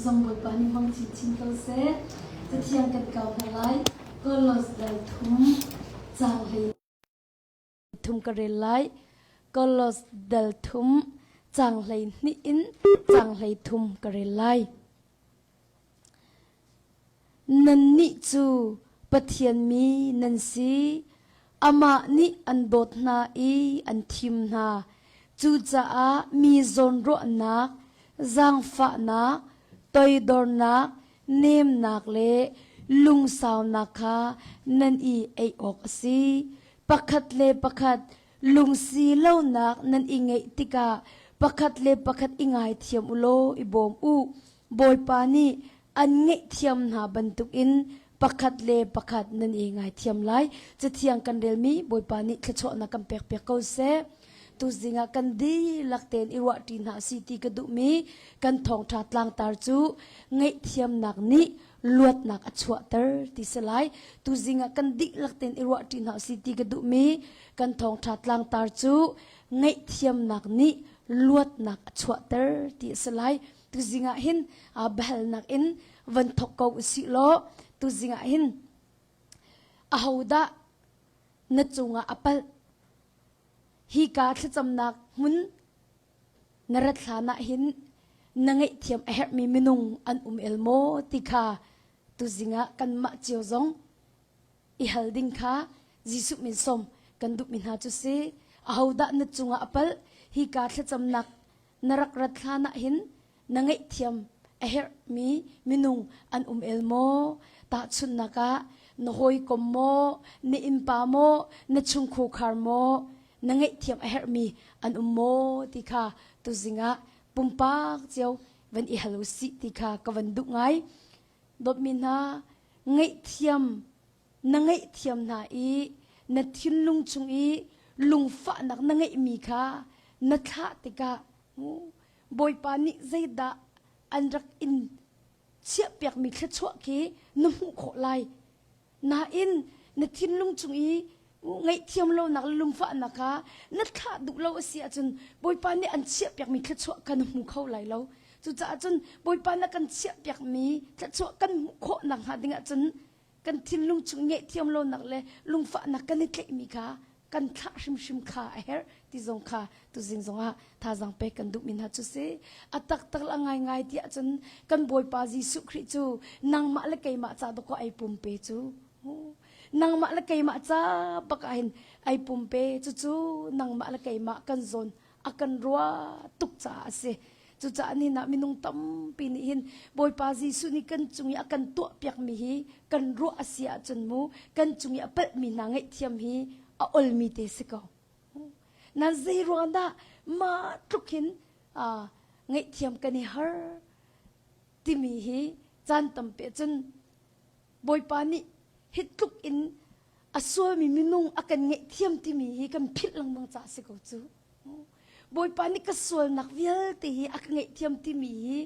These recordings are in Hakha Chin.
zong Bawipa nih hmang chinchin ko seh. Cathiang kan kau hna lai. Kolos dal thum caang hlei thum ka rel lai. Kolos dal thum caang 12 in caang 33 ka rel lai. Nannih cu Pathian mi nan si. Amah nih an dawt hna i an thim hna. Cucaah mi zawnruahnak, zaangfahnak, toidornak, nemnak le lungsaunak kha nan i ei awk a si. Pakhat le pakhat lungsi lonak nan i ngeih tikah pakhat le pakhat i ngaithiam u law i bawm u. Bawipa nih an ngaihthiam hna bantukin pakhat le pakhat nan i ngaithiam lai. Cathiang kan relmi Bawipa nih thluachuahnak kan pekpiak ko seh. Tuzing ah kan dihlak tein i ruahṭi hna si ti ka duhmi kan thawngṭha tlangtar cu ngaihthiamnak nih luatnak a chuahter ti si lai. Tuzing ah kan dihlak tein i ruahṭi hna si ti ka duhmi kan thawngṭha tlangtar cu ngaihthiamnak nih luatnak a chuahter ti a si lai. Tuzing ah hin biahalnak in van thawk ko usih law tuzing ah hin ahodah na cungah a palh? Hika thlacamnak hmun na rat hlan ah hin na ngaihthiam a herhmi minung an um el maw ti kha tuzing ah kanmah cio zong i hal ding kha Jesuh min sawm kan duhmi hna cu si. Ahodah na cungah a palh? Hika thlacamnak na rak rat hlan ah hin na ngaihthiam a herhmi minung an um el maw? Tahchunhnak ah, na hawikom maw, na innpa maw, na chungkhar maw, na ngaihthiam a herhmi an um maw ti kha tuzing ah pumpak cio van i hal u sih ti kha ka van duh ngai. Dawtmi hna, ngaihthiam na ngaihthiam hna i na thinlung chung i lungfahnak na ngeihmi kha na thlah tikah Bawipa nih zeidah an rak in chiahpiakmi thluachuah khi na hmuh khawh lai. Nain na thinlung chung i ngaihthiam lonak le lungfahnak kha na thlah duh lo a si ahcun Bawipa nih an chiahpiakmi thluachuah kha na hmu kho lai lo. Cucaah cun Bawipa na kan chiahpiakmi thluachuah kan hmuh khawh nakhnga ding ahcun kan thinlung chung ngaihthiam lonak le lungfahnak kan i tlaihmi kha kan thlah hrimhrim kha a herh ti zong kha tuzing zongah thazaang pek kan duhmi hna cu si. A taktak la ngaingai tiah cun kan Bawipa Jesuh Khrih cu nangmah le keimah ca dawkaw ai pumpe cu. Nangmah le keimah ca bak ah hin ai pumpe cucu nangmah le keimah kan zawn a kan ruah tuk caah a si. Cucaah nihin ah minung tampi nih hin Bawipa Jesuh nih kan cung i a kan tuahpiakmi hi kan ruah a si ahcun mu kan cung i a palhmi hna ngaihthiam hi a olmi te si ko. Nan zei ruang dah mah tluk hin ngaihthiam kan i har timi hi caan tampi cun Bawipa nih hi tluk in a sualmi minung a kan ngaihthiam timi hi kan philh lengmang caah si ko cu. Bawipa nih ka sualnak vialte hi a ka ngaihthiam timi hi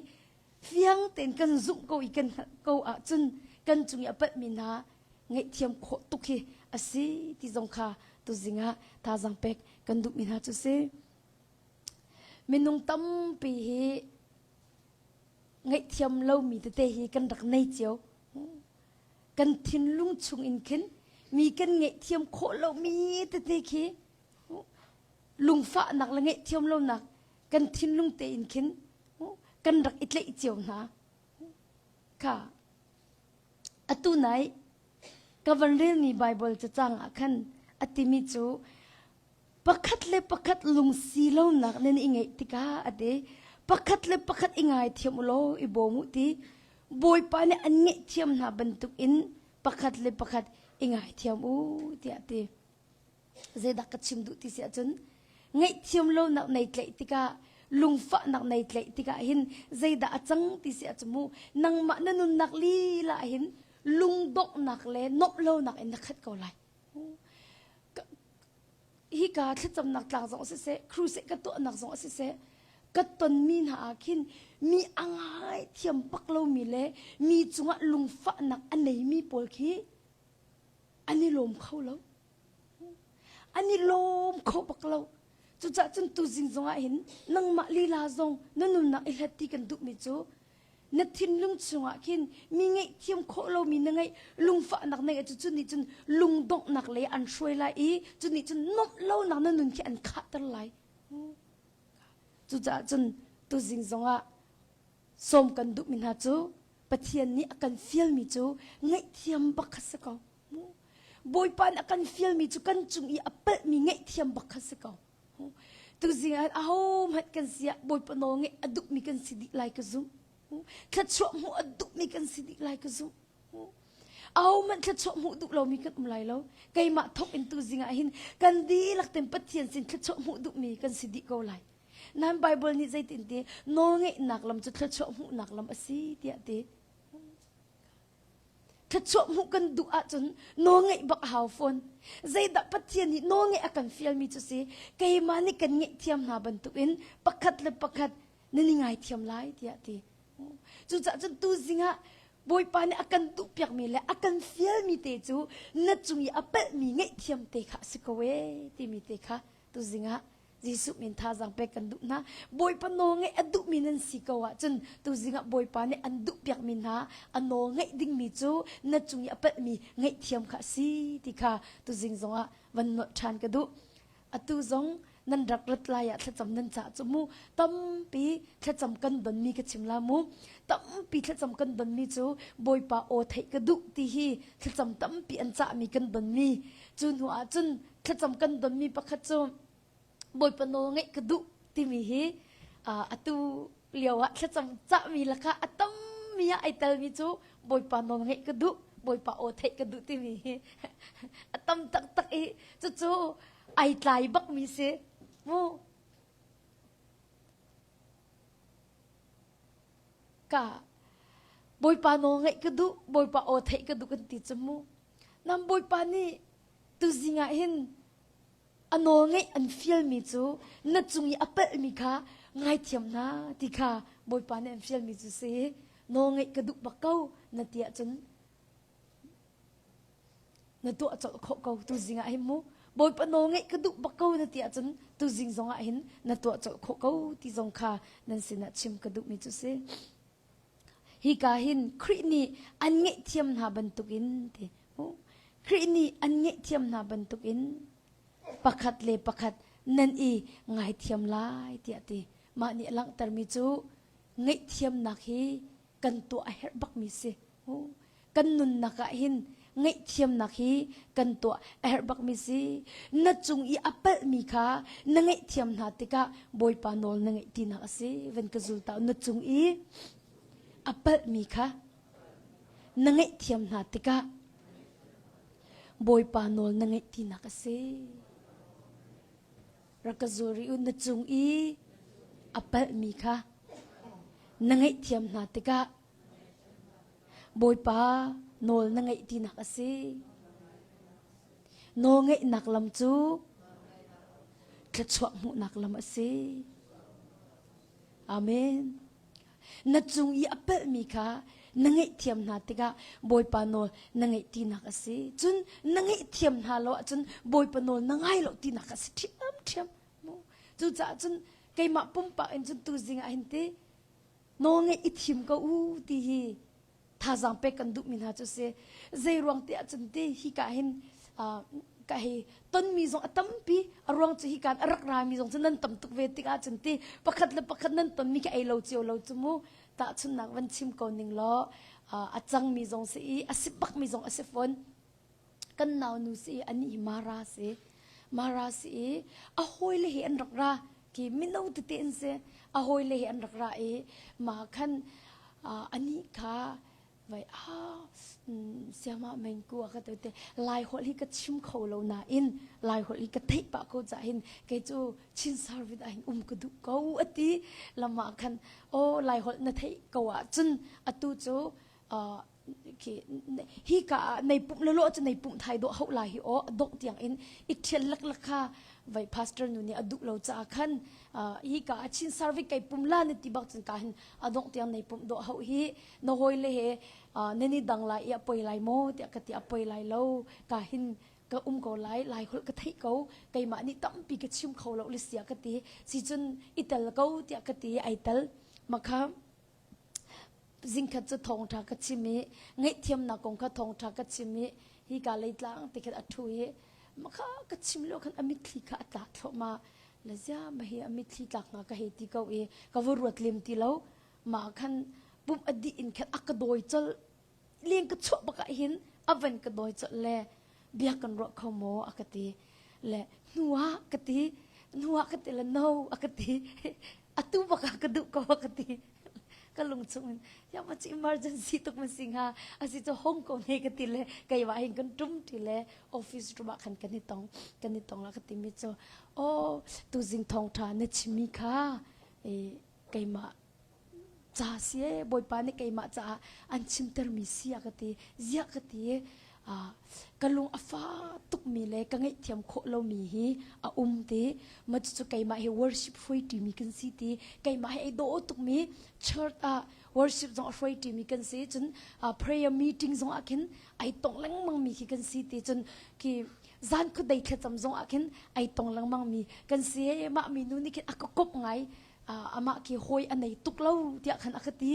fiang tein kan zumh ko i kan hngalh ko ahcun kan cung i a palhmi hna ngaihthiam khawh tuk hi a si ti zong kha tuzing ah thazaang pek kan duhmi hna cu si. Minung tampi hi ngaihthiam lomi tete hi kan rak nei cio. Kan thinlung chung in khin mi kan ngaihthiam khawh lomi tete khi lungfahnak le ngaihthiam lonak kan thinlung tein khin kan rak i tlaih cio hna. Kha atu nai ka van relmi Bible cacang ah khan a timi cu pakhat le pakhat lungsi lonak nan i ngeih tikah a ti. Pakhat le pakhat i ngaithiam u law i bawm u ti. Bawipa nih an ngaihthiam hna bantuk in pakhat le pakhat i ngaithiam u tiah a ti. Zeidah ka chim duh ti si ahcun ngaihthiam lonak nei tlaih tikah lungfahnak nei tlaih tikah hin zeidah a cang ti si ahcun mu nangmah na nunnak lila hin lungdonghnak le nuamh lonak in na khat ko lai. Hika thlacamnak tlang zong siseh, crusade ka tuahnak zong siseh, ka tonmi hna ah khin mi a ngai thiam bak lomi le mi cungah lungfahnak a neimi pawl khi an i lawm kho lo. An i lawm kho bak lo. Cucaah cun tuzing zongah hin nangmah lila zong na nunnak i hlat ti kan duhmi cu. Na thinlung chungah khin mi ngaihthiam khawh lomi na ngeih lungfahnak na ngeih cu cu nih cun lungdonghnak lei an hruai lai i cu nih cun nuamh lonak na nun khi an khahter lai. Cucaah cun tuzing zongah sawm kan duhmi hna cu Pathian nih a kan fialmi cu ngaihthiam bak kha si ko. Bawipa nih a kan fialmi cu kan cung i a palhmi ngaihthiam bak kha si ko. Tuzing ah ahohmanh kan si ah Bawipa nawl ngeih a duhmi kan si dih lai ka zumh. Thluachuah hmuh a duhmi kan si dih lai ka zumh. Ahohmanh thluachuah hmuh duh lomi kan um lai lo. Keimah thawk in tuzing ah hin kan dihlak ten Pathian sin thluachuah hmuh duhmi kan si dih ko lai. Nan Bible nih zeitin ti nawlngeihnak lam cu thluachuah hmuhnak lam a si tiah ti. Thluachuah hmuh kan duh ahcun nawlngeih bak a hau fawn. Zeidah Pathian nih nawlngeih a kan fialmi cu si keimah nih kan ngeihthiam hna bantukin pakhat le pakhat nan i ngaithiam lai tiah ti. Cucaah cun tuzing ah Bawipa nih a kan duhpiakmi le a kan fialmi te cu na cung i a palhmi ngaihthiam te kha a si ko ee timi te kha tuzing ah Jesuh min thazaang pek kan duh hna. Bawipa nawl ngeih a duhmi nan si ko ahcun tuzing ah Bawipa nih an duhpiakmi hna a nawl ngeih dingmi cu na cung i a palhmi ngaihthiam kha a si ti kha tuzing zongah van nolh ṭhan ka duh. Atu zong nan rak rat lai ah thlacam nan cah cu mu tampi thlacam kan donmi ka chim la mu tampi thlacam kan donmi cu Bawipa aw theih ka duh ti hi thlacam tampi an cahmi kan donmi cu hnu ah cun thlacam kan donmi pakhat cu Bawipa nawl ngeih ka duh timi hi atu lio ah thlacam cahmi lakah a tammi ah ai telmi cu Bawipa nawl ngeih ka duh Bawipa aw theih ka duh timi hi a tam taktak i cucu ai tlai bakmi si mu ka Bawipa nawl ngeih ka duh Bawipa aw theih ka duh kan ti cu mu nam Bawipa nih tuzing ah hin a nawl ngeih an fialmi cu na cung i a palhmi kha ngaithiam hna ti kha Bawipa nih an fialmi cu si nawl ngeih ka duh bak ko na ti ahcun na tuah colh khawh ko tuzing ah hin mu Bawipa nawl ngeih ka duh bak ko na ti ahcun tuzing zong ah hin na tuah colh khawh ko ti zong kha nan sinah chim ka duhmi cu si. Hika hin Khrih nih an ngaihthiam hna bantukin ti Khrih nih an ngaihthiam hna bantukin pakhat le pakhat nan i ngaithiam lai tiah ti. Mah nih a langhtermi cu ngaihthiamnak hi kan tuah a herh bakmi si. Kan nunnak ah hin ngaihthiamnak hi kan tuah a herh bakmi si. Na cung i a palhmi kha na ngaihthiam hna tikah Bawipa nawl na ngeih tinak a si. Van ka zul ta na cung i a palhmi kha na ngaihthiam hna tikah Bawipa nawl na ngeih tinak a si. Rak ka zul rih u na cung i a palhmi kha na ngaihthiam hna tikah Bawipa nawl na ngeih tinak a si. Nawl ngeihnak lam cu thluachuah hmuhnak lam a si. Amen. Na cung i a palhmi kha na ngaihthiam hna tikah Bawipa nawl na ngeih tinak a si. Cun na ngaihthiam hna lo ahcun Bawipa nawl na ngai lo tinak a si ṭhiamṭhiam. Cucaah cun keimah pumpak in cun tuzing ah hin ti nawlngeih i thim ko u ti hi thazaang pek kan duhmi hna cu si zei ruang ti ahcun ti hika hin ka hei tonmi zong a tampi a ruang cu hika a rak rami zong cu nan tam tuk ve tik ahcun ti pakhat le pakhat nan tonmi khi ei lo cio lo cu mu tahchunnak van chim ko ning law a cangmi zong si i a si bakmi zong a si fawn kan naunu si i anih hi Mara si Mara si i a hawile he an rak ra ki mino tete an si a hawile he an rak ra i ma khan anih kha vai a siama mengku a ka te lai holh hi ka chim kho lo nain lai holh hi ka theih pah ko ca hin kei cu Chin service ah hin um ka duh ko ati lama khan o lai holh na theih ko ah cun atu cu hi ka ah nei pumh le lo cu nei pumh thai dawh hauh lai hi aw dongh tiang in i thial laklak kha vai pastor nu nih a duh lo caah khan hi ka ah chin service kai pum la na ti bak cun ka hin a dongh tiang nei pumh dawh hauh hi na hawi le he nani dang lai i a poi lai maw tiah ka ti a poi lai lo ka hin ka um ko lai lai holh ka theih ko keimah nih tampi ka chim kho lo le sia ka ti si cun i tel ko tiah ka ti ai tel makha. Zingkhat cu thawngṭha ka chim i ngaihthiamnak kong kha thawngṭha ka chim i hika leitlang ti khin a ṭhu i makha ka chim lio khan a mitthli kha a tlak thluahmah. Le zia ma hi a mitthli tlak hnga ka hei ti ko i ka va ruat lem ti lo. Mah khan pumh a dih in khan a ka dawi colh. Leng ka chuah bak ah hin a van ka dawi colh le bia kan ruah kho maw a ka ti. Le hnu ah ka ti. Hnu ah ka ti le no a ka ti. Atu bak ah ka duh ko a ka ti. Ka lung chung in ya ma ci emergency tuk ma si hnga asi cu hong ko ne ka ti le keimah hin kan tum ti le office room ah khan kan i tong kan i tong la ka ti mi cu oh tuzing thawngtha na chimmi kha e keimah ca si e bawipa nih keimah caah an chimtermi si a ka ti ziah ka ti ka lung a fa tukmi le ka ngaihthiam khawh lomi hi a um ti ma cucu keimah hi worship hruai ṭimi kan si ti keimah hi ei dawh tukmi church ah worship zong a hruai ṭimi kan si cun prayer meeting zong ah khin ai tong lengmang mi khi kan si ti cun khi zan khuadei thlacam zong ah khin ai tong lengmang mi kan si mah mi nu nih khin a ka kop ngai amah khi hawi a nei tuk lo tiah khan a ka ti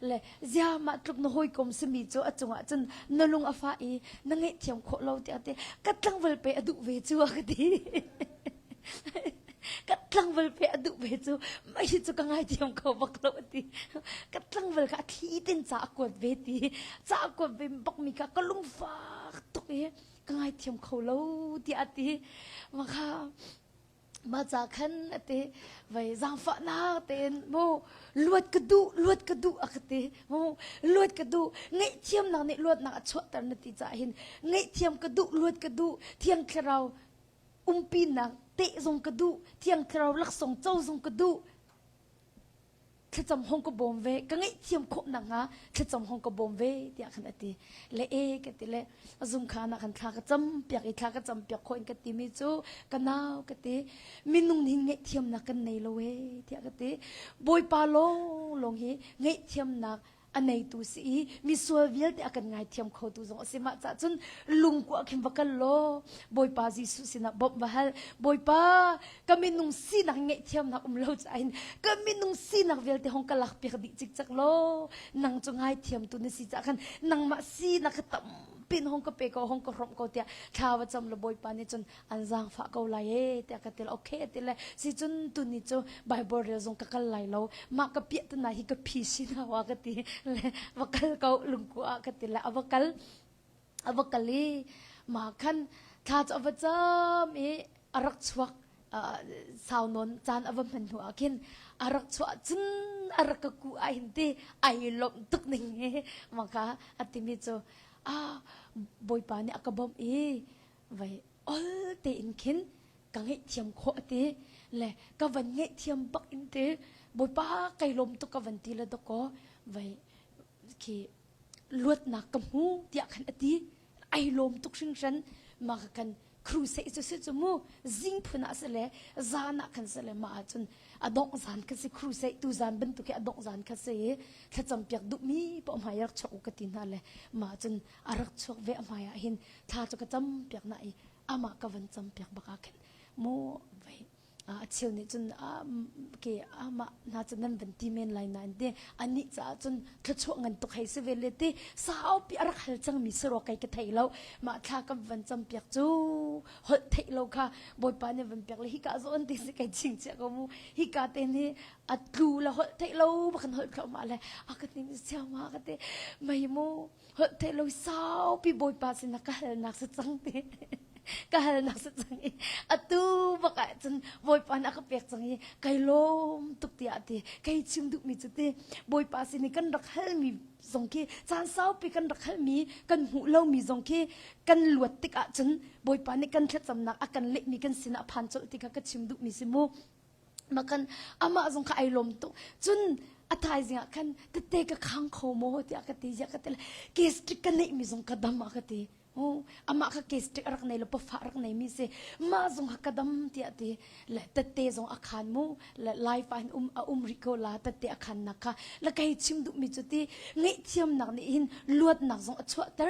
le zia mah tluk na hawikom simi cu a cungah cun na lung a fah i na ngaihthiam khawh lo tiah ti ka tlangval pe a duh ve cu a ka ti ka tlangval pe a duh ve cu mah hi cu ka ngaithiam kho bak lo a ti ka tlangval kha a thli tin ca a kuat ve ti ca a kuat ve bak mi kha ka lungfak tuk i ka ngaithiam kho lo tiah a ti mah kha Mah ca khan a ti vei zaangfahnak tein mu luat ka duh luat ka duh a ka ti mu luat ka duh ngaihthiamnak nih luatnak a chuahter na ti caah hin ngaihthiam ka duh luat ka duh thiang thlarau umpinak teh zong ka duh thiang thlarau laksawng co zong ka duh thlacam hong ka bawm ve ka ngaihthiam khawh nakhnga thlacam hong ka bawm ve tiah khan a ti le e ka ti le zung khan ah khan thla ka cam piak i thla ka cam piak khawh in ka timi cu ka nau ka ti minung nih ngaihthiamnak kan nei lo e tiah ka ti bawipa lawng lawng hi ngaihthiamnak a neitu si i misual vialte a kan ngaithiam khotu zong a si mah cah cun lungkua khin va kal law Bawipa Jesuh sinah bawmh va hal Bawipa ka minung sinak ngaihthiamnak um lo cain ka minung sinak vialte hong ka lak piak dih cikcek law nang cu ngaithiamtu na si cah khan nangmah sinak kha tampin hong ka pe ko hong ka hrawmh ko tiah thla va cam la Bawipa nih cun an zaangfah ko lai e tiah ka ti le okay ti le si cun tuni cu Bible rel zong ka kal lai lo mah ka piah tana hi ka phi sin hawa ka ti le va kal ko lungku ah ka ti le a va kal a va kal i mah khan thla cu a va cam i a rak chuak sau nawn caan a va hman hnu ah khin a rak chuah cun a rak ka ku ah hin ti ai lawmh tuk ning hi mah kha a timi cu ah bawipa nih a ka bawmh i vai ol tein khin ka ngaihthiam khawh a ti le ka van ngaihthiam bak in ti bawipa kai lawm tuk ka van ti le dakaw vai khi luatnak ka hmu tiah khan a ti ai lawm tuk hringhran mah ka kan crusade cu si cu mu zing phun ah si le zan ah khan si le mah ahcun a dongh zan kha si crusade tu zan bantuk hi a dongh zan kha si i thlacam piak duhmi paoh hmai rak chuak u ka ti hna le mah cun a rak chuak ve a hmai ah hin thla cu ka cam piak na i amah ka van cam piak bak ah khin mu vai a cheu nih cun ke amah hna cu nan van ti men lai nain te anih caah cun thluachuah ngan tuk hei si ve le ti saupi a rak hal cangmi si rua kai ka thei lo mah thla kan van cam piak cu holh theih lo kha bawipa nih van piak le hika zawn ti si kai ching chia ko mu hika te nih a tlu le holh theih lo bakan holh thluahmah le a ka ti siau ma ka ti mei mu holh theih lo saupi bawipa sinah ka halnak si cang ti ka halnak si cang i atu bak ah cun bawipa nih a ka pek cang i kai lawm tuk tiah ti kai chim duhmi cu ti bawipa sin i kan rak halmi zong khi caan saupi kan rak halmi kan hmuh lomi zong khi kan luat tik ahcun bawipa nih kan thlacamnak a kan lehmi kan sinah phan colh ti kha ka chim duhmi si mu makan amah zong kha ai lawm tuk cun a thaizing ah khan tete ka khang kho maw tiah ka ti ziah ka ti le gastric ka neih mi zong ka dam a ka ti Oh, amah kha gastric a rak nei lo pafa rak nei mi si mah zong kha ka dam tiah ti le tette zong a khan mu le life ah hin um a um rih ko la tette a khan nak kha la kai chim duh mi cu ti ngaihthiamnak nih hin luatnak zong a chuahter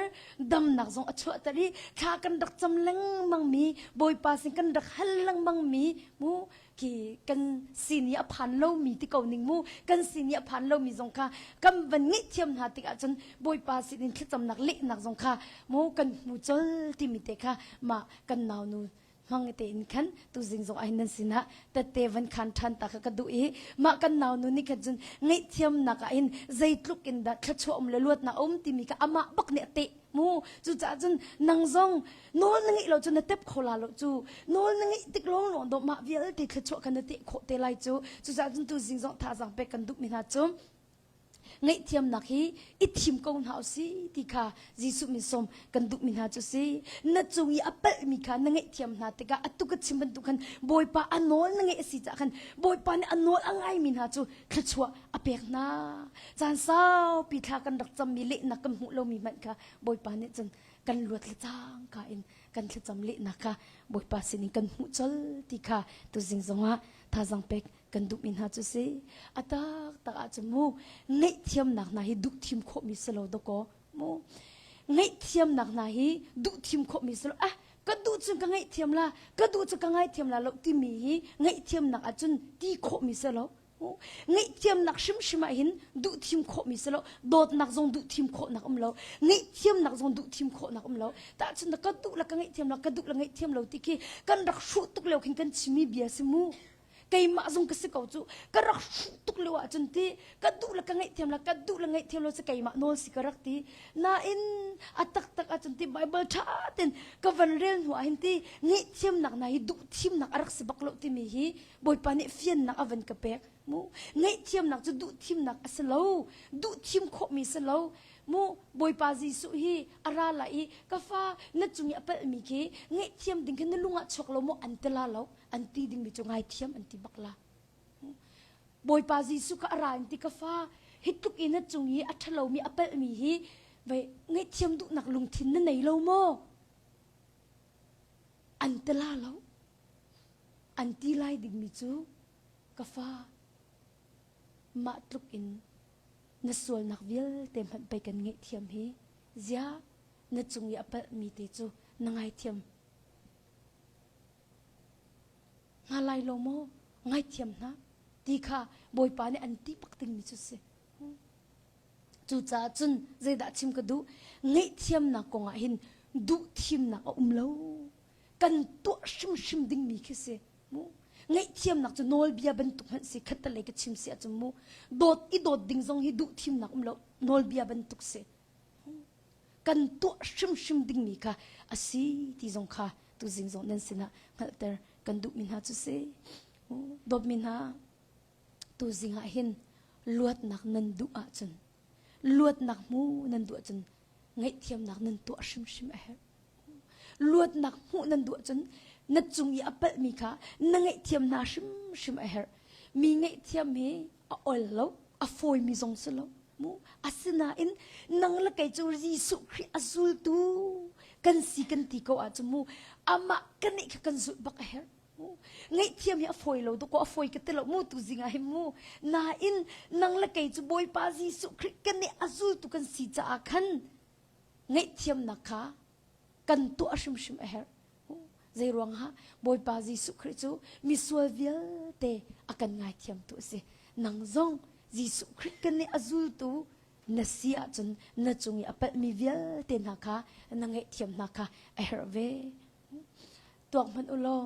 damnak zong a chuahter i thla kan rak cam lengmang mi bawipa sin kan rak hal lengmang mi mu. Khi kan sin i a phan lomi ti ko ning mu kan sin i a phan lomi zong kha kan van ngaihthiam hna tikah cun Bawipa sinin thlacamnak lehnak zong kha mu kan hmu col timi te kha mah kan naunu hmang tein khan tuzing zong ah nan sinah tette van khan ṭhan ta kha ka duh i mah kan naunu nih khan cun ngaihthiamnak ah hin zeitluk in dah thluachuah um le luatnak um timi kha amah bak nih a teh mu. Cucaah cun nang zong nawl na ngeih lo cu na tep kho la lo cu. Nawl na ngeih tik lawng lawng dawh mah vialte thluachuah kha na teh khawh te lai cu. Cucaah cun tuzing zong thazaang pek kan duhmi hna cu ngaihthiamnak hi i thim ko hna usih ti kha Jesuh min sawm kan duhmi hna cu si. Na cung i a palhmi kha na ngaihthiam hna tikah atu ka chim bantuk khan Bawipa a nawl na ngeih a si caah khan Bawipa nih a nawl a ngaimi hna cu thluachuah a pek hna. Caan saupi thla kan rak cammi lehnak kan hmuh lomi hmanh kha Bawipa nih cun kan luat le cangka in kan thlacam lehnak kha Bawipa sinin kan hmuh colh ti kha tuzing zongah thazaang pek kan duhmi hna cu si. A taktak ahcun mu ngaihthiamnak hna hi duh thim khawhmi si lo dawkaw mu ngaihthiamnak hna hi duh thim khawhmi si lo. Ah ka duh cun ka ngaihthiam la, ka duh cu ka ngaithiam la lo timi hi ngaihthiamnak ahcun ti khawhmi si lo. Ngaihthiamnak hrimhrim ah hin duh thim khawhmi si lo. Dawtnak zong duh thim khawhnak um lo. Ngaihthiamnak zong duh thim khawhnak um lo. Tahchun ka duh la ka ngaihthiam la, ka duh la ngaihthiam lo ti khi kan rak hruh tuk lio khin kan chimmi bia si mu. Keimah zong ka si ko cu. Ka rak hruh tuk lio ahcun ti ka duh la ka ngaihthiam la, ka duh la ngaihthiam lo si keimah nawl si ka rak ti. Nain a taktak ahcun ti Bible ṭha tein ka van rel hnu ah hin ti ngaihthiamnak na hi duh thimnak a rak si bak lo timi hi Bawipa nih fiannak a van ka pek. Mu ngaihthiamnak cu duh thimnak a si lo. Duh thim khawhmi si lo. Mu Bawipa Jesuh hi a ra lai i ka fa na cung i a palhmi khi ngaihthiam ding khi na lung ah chuak lo maw an ti la lo. An ti dingmi cu ngaithiam an ti bak la. Bawipa Jesuh kha a ra in ti ka fa hi tluk i na cung i a ṭhalomi a palhmi hi vei ngaihthiam duhnak lungthin na nei lo maw? An ti la lo. An ti lai dingmi cu ka fa mah tluk in na sualnak vialte hmanh pei kan ngaihthiam hi ziah na cung i a palhmi te cu na ngaithiam hna lai lo maw ngaithiam hna ti kha Bawipa nih an ti bak dingmi cu si. Cucaah cun zeidah chim ka duh ngaihthiamnak kongah hin duh thimnak a um lo. Kan tuah hrimhrim dingmi khi si mu. Ngaihthiamnak cu nawlbia bantuk hmanh si khattelei ka chim si ahcun mu dawt i dawt ding zong hi duh thimnak um lo nawlbia bantuk si. Kan tuah hrimhrim dingmi kha a si ti zong kha tuzing zong nan sinah hngalhter kan duhmi hna cu si. Dawtmi hna tuzing ah hin luatnak nan duh ahcun luatnak hmu nan duh ahcun ngaihthiamnak nan tuah hrimhrim a herh. Luatnak hmuh nan duh ahcun na cung i a palhmi kha na ngaihthiam hna hrimhrim a herh. Mi ngaihthiam hi a ol lo, a fawimi zong si lo. Mu asinain nang le kei cu Jesuh Khrih a zultu kan si kan ti ko ahcun mu amah kan nih kha kan zulh bak a herh. Mu ngaihthiam hi a fawi lo dawkaw a fawi ka ti lo mu tu zing ah hin mu nain nang le kei cu Bawipa Jesuh Khrih kan nih a zultu kan si caah khan ngaihthiamnak kha kan tuah hrimhrim a herh. Zei ruangah Bawipa Jesuh Khrih cu misual vialte a kan ngaithiamtu a si. Nang zong Jesuh Khrih kan nih a zultu na si ahcun na cung i a palhmi vialte hna kha na ngaihthiam hna kha a herh ve. Tuak hmanh u law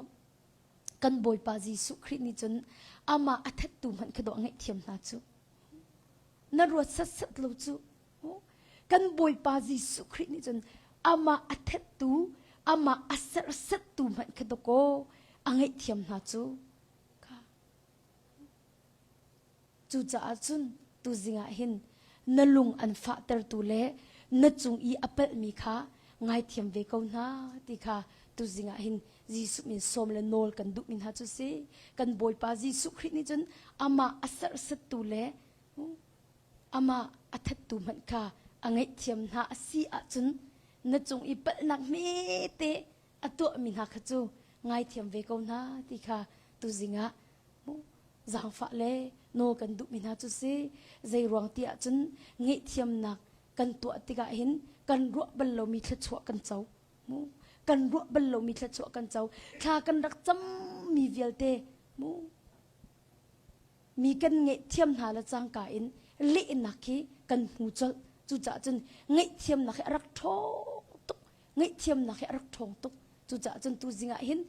kan Bawipa Jesuh Khrih nih cun amah a thattu hmanh kha dawh a ngaihthiam hna cu. Na ruat satsat lo cu. Kan Bawipa Jesuh Khrih nih cun amah a thettu, amah a serhsattu hmanh kha dawkaw a ngaihthiam hna cu. Cucaah cun tuzing ah hin na lung an fahtertu le na cung i a palhmi kha ngaithiam ve ko hna ti kha tuzing ah hin Jesuh min sawm le nawl kan duhmi hna cu si. Kan Bawipa Jesuh Khrih nih cun amah a serhsattu le amah a thattu hmanh kha a ngaihthiam hna a si ahcun na cung i palhnak hmete a tuahmi hna kha cu ngaithiam ve ko hna ti kha tuzing ah zaangfah le nawl kan duhmi hna cu si. Zei ruang ti ahcun ngaihthiamnak kan tuah tikah hin kan ruah bal lomi thluachuah kan co. Kan ruah bal lomi thluachuah kan co. Thla kan rak cammi vialte. Mu mi kan ngaihthiam hna le cangka in lehnak khi kan hmu colh. Cucaah cun ngaihthiamnak hi a rak ṭhawng tuk. Ngaihthiamnak hi a rak ṭhawng tuk. Cucaah cun tuzing ah hin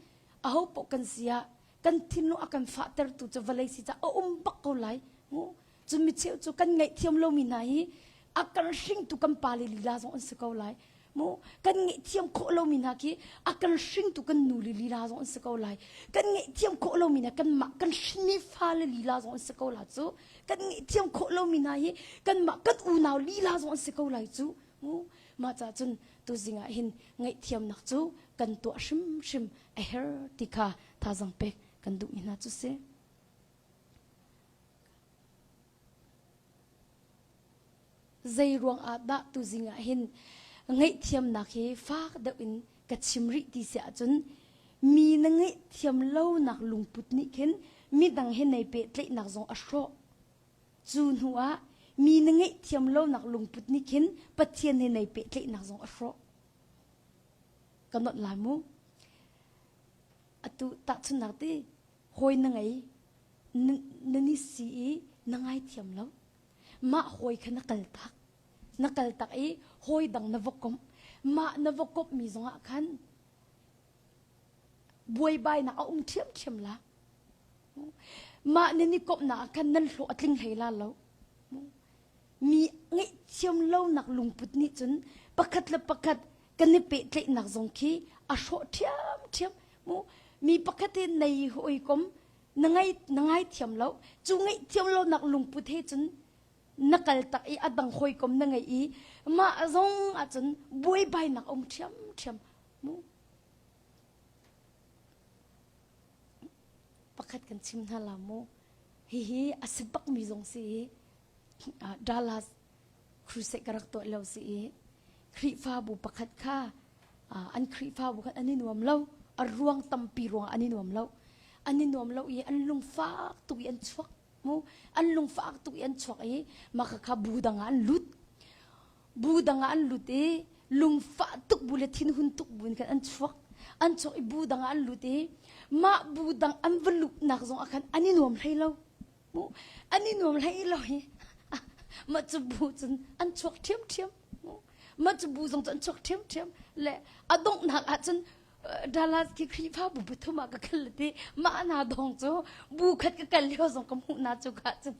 aho paoh kan si ah kan thinlung a kan fahtertu cu vawlei si caah a um bak ko lai. Mu cun micheu cu kan ngaihthiam lomi hna hi a kan hringtu kan pale lila zong an si ko lai. Mu kan ngaihthiam khawh lomi hna khi a kan hringtu kan nu le lila zong an si ko lai. Kan ngaihthiam khawh lomi hna kanmah kan hrinmi fale lila zong an si ko la cu. Kan ngaihthiam khawh lomi hna hi kanmah kan unau lila zong an si ko lai cu. Mu mah ca cun tuzing ah hin ngaihthiamnak cu kan tuah hrimhrim a her ti kha thazang pek kan duhmi hna cu si. Zei ruang ah dah tuzing ah hin ngaihthiamnak hi fak deuh in ka chim rih ti si ahcun mi na ngaihthiam lonak lungput nih khin midang he nei pehtlaihnak zong a hrawh. Cu hnu ah mi na ngaihthiam lonak lungput nih khin Pathian he nei pehtlaihnak zong a hrawh. Ka nolh lai mu. Atu tahchunhnak ti hawi na ngei na ni si i na ngaithiam lo. Mah hawi kha na kal tak. Na kal tak i hawi dang na va komh. Mah na va komhmi zongah khan buaibainak a um ṭhiamṭhiam la. Mah nan i komhnak ah khan nan hlawh a tling hlei la lo. Mi ngaihthiam lonak lungput nih cun pakhat le pakhat kan i pehtlaihnak zong khi a hrawh ṭhiamṭhiam. Mu mi pakhat hi nei hawikom na ngai na ngaithiam lo. Cu ngaihthiam lonak lungput he cun na kal tak i a dang hawikom na ngei i mah zong ahcun buaibainak a um ṭhiamṭhiam. Mu pakhat kan chim hna la mu hihi a si bakmi zong si i Dallas crusade ka rak tuah lio si i Khrihfabu pakhat kha an Khrihfabu khan an i nuam lo a ruang tampi ruang an i nuam lo an i nuam lo i an lungfak tuk i an chuak mu an lungfak tuk i an chuak i mah kha bu dang ah an lut Bu dang ah an lut i lungfah tuk bu le thinhun tuk bu in khan an chuak. An chuak i bu dang ah an lut i mah bu dang an va luhnak zong ah khan an i nuam hlei lo. Mu an i nuam hlei lo i mah cu bu cun an chuak ṭhiamṭhiam. Mah cu bu zong cu an chuak ṭhiamṭhiam. Le a donghnak ah cun Dallas khi Khrihfabu pathum ah ka kal ti mah hna dong cu bu khat ka kal lio zong ka hmuh hna cu ka cun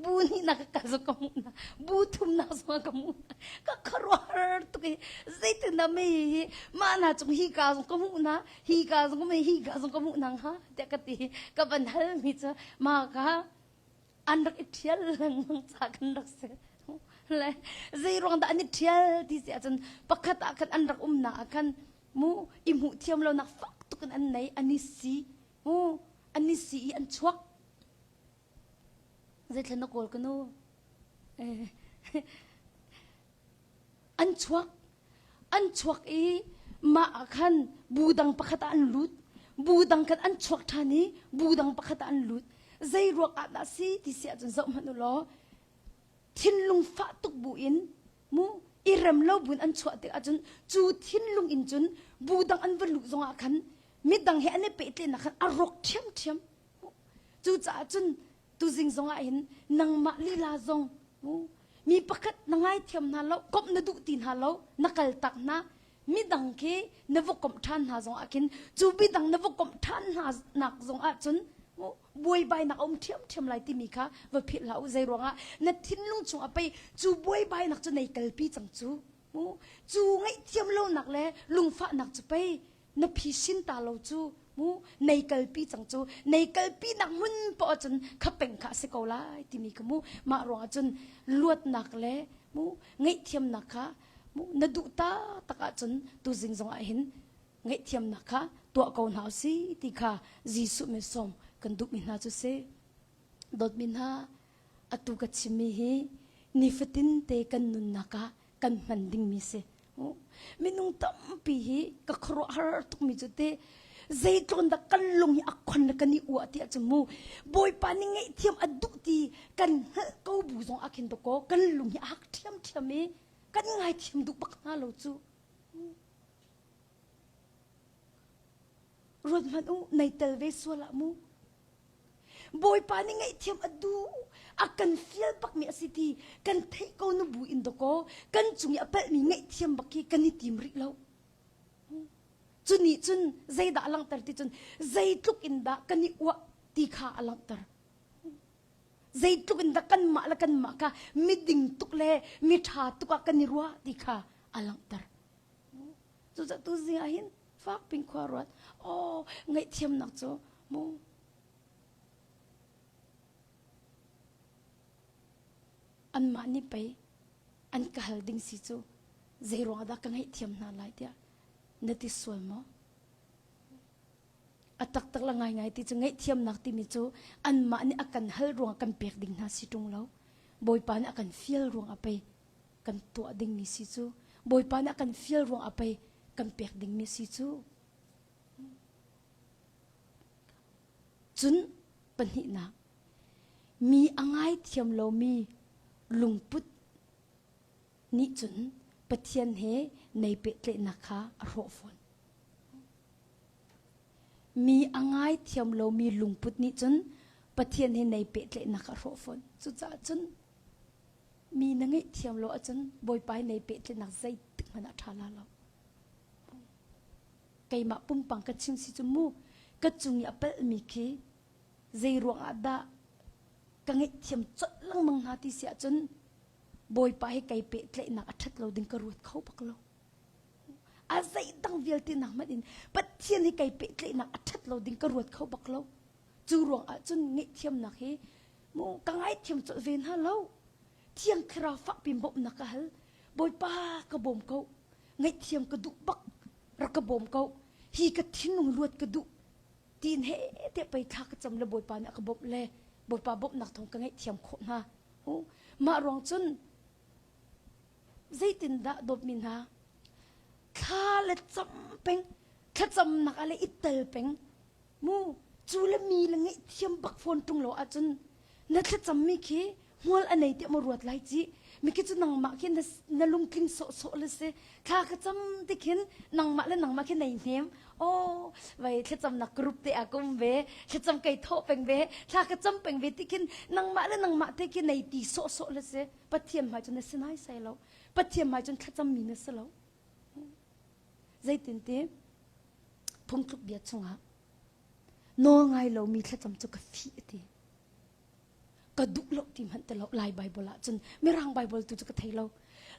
bu nih na ka kal zong ka hmuh na bu thum na zong ka hmuh na ka khuaruahhar tuk i zeitin dah mei hi mah na cung hi ka zong ka hmuh na hi ka zong ka hmuh hi ka zong ka hmuh na hnga tiah ka ti ka van hal mi cu ma ka an rak i ṭhial lengmang ca kan rak si le zei ruang dah an i ṭhial ti si ahcun pakhat ah khan an rak umnak ah khan mu i hmuh thiam lo nak fak tuk in an nei an i si mu an i si i an chuak Zeithlan na kawl ka nu? An chuak. An chuak i mah ah khan bu dang pakhat ah an lut. Bu dang khan an chuak ṭhan i bu dang pakhat ah an lut. Zei ruak ah dah si ti si ahcun zoh hmanh u law thinlung fah tuk bu in mu i rem lo buin an chuah tik ahcun cu thinlung in cun bu dang an va luh zongah khan midang he an i pehtlaihnak khan a rawk ṭhiamṭhiam. Cucaah cun tuzing zongah hin nangmah lila zong mi pakhat na ngaithiam hna lo, komh na duh ti hna lo, na kal tak hna, midang khi na va komh ṭhan hna zongah khin cu midang na va komh ṭhan hna nak zongah cun buaibainak a um ṭhiamṭhiam lai timi kha va philh hlah u. Zei ruangah na thinlung chungah pei cu buaibainak cu nei kalpi cang cu. Cu ngaihthiam lonak le lungfahnak cu pei na phisin ta lo cu mu nei kalpi cang cu nei kalpi nak hmun poah cun kha peng kha a si ko lai timi ka mu mah ruangah cun luatnak le mu ngaihthiamnak kha mu na duh ta tak ahcun tuzing zong ah hin ngaihthiamnak kha tuah ko hna si ti kha Jesuh min sawm kan duhmi hna cu si dawtmi hna atu ka chimmi hi nifatin te kan nunnak ah kan hman dingmi si Minung tampi hi ka khuaruahhar tukmi cu te zeitlun dah kan lung hi a khon le kan i uah ti ahcun mu Bawipa nih ngaihthiam a duh ti kan hngalh ko bu zong ah khin dakaw kan lung hi a hak ṭhiamṭhiam i kan ngaithiam duh bak hna lo cu. Ruat hmanh u, nei tel ve sual ah mu. Bawipa nih ngaihthiam a duh a kan fial bakmi a si ti kan theih ko nu bu in dawkaw kan cung i a palhmi ngaihthiam bak hi kan i tim rih lo. Cu nih cun zeidah a langhter ti cun zeitluk in dah kan i uah ti kha a langhter. Zeitluk in dah kanmah le kanmah kha miding tuk le miṭha tuk ah kan i ruah ti kha a langhter. Cucaah tu zing ah hin fak pin khua ruat. Oh, ngaihthiamnak cu mu anmah nih pei an ka hal ding si cu zei ruangah dah ka ngaihthiam hna lai tiah na ti sual maw? A taktak la ngaingai ti cu ngaihthiamnak timi cu anmah nih a kan hal ruangah kan pek ding hna si ṭung lo. Bawipa nih a kan fial ruangah pei kan tuah dingmi si cu. Bawipa nih a kan fial ruangah pei kan pek dingmi si cu. Cun pahnihnak, mi a ngaithiam lomi lungput nih cun Pathian he nei pehtlaihnak kha a hrawh fawn. Mi a ngaithiam lomi lungput nih cun Pathian he nei pehtlaihnak a hrawh fawn. Cucaah cun mi na ngaihthiam lo ahcun Bawipa he nei pehtlaihnak zeitik hmanh ah a ṭha la lo. Keimah pumpang ka chim si cu mu ka cung i a palhmi khi zei ruangah dah ka ngaihthiam colh lengmang hna ti si ahcun Bawipa he kei pehtlaihnak a ṭhat lo ding ka ruat kho bak lo. A zeidang vialte nak hmanh in Pathian hi kei pehtlaihnak a ṭhat lo ding ka ruat kho bak lo. Cu ruang ah cun ngaihthiamnak hi mu ka ngaithiam colh ve hna lo. Thiang Thlarau fakpi bawmhnak ka hal. Bawipa ka bawm ko. Ngaihthiam ka duh bak. Rak ka bawm ko. Hi ka thinlung luat ka duh. Tiin he te pei thla ka cam le Bawipa nih a ka bawmh le Bawipa bawmhnak thawng ka ngaihthiam khawh hna. Mah ruang cun zeitindah dawtmi hna thla le cam peng thlacamnak ah le i tel peng mu cu le mi le ngaihthiam bak fawn ṭung lo ahcun na thlacammi khi hmual a nei tiah maw ruat lai ci mi khi cu nangmah khi na, na lungtling sawhsawh le si thla ka cam ti khin nangmah le nangmah khi nei hnem oh vai thlacamnak group te ah ka um ve thlacam kai thawh peng ve thla ka cam peng ve ti khin nangmah le nangmah te khi nei ti sawhsawh le si Pathian hmai cun na si nai sai lo Pathian hmai cun thlacam mi na si lo zeitin ti phungtluk bia chungah nawl ngai lomi thlacam cu ka fih a ti ka duh lo ti hmanh ti lo Lai Bible ah cun Mirang Bible tu cu ka thei lo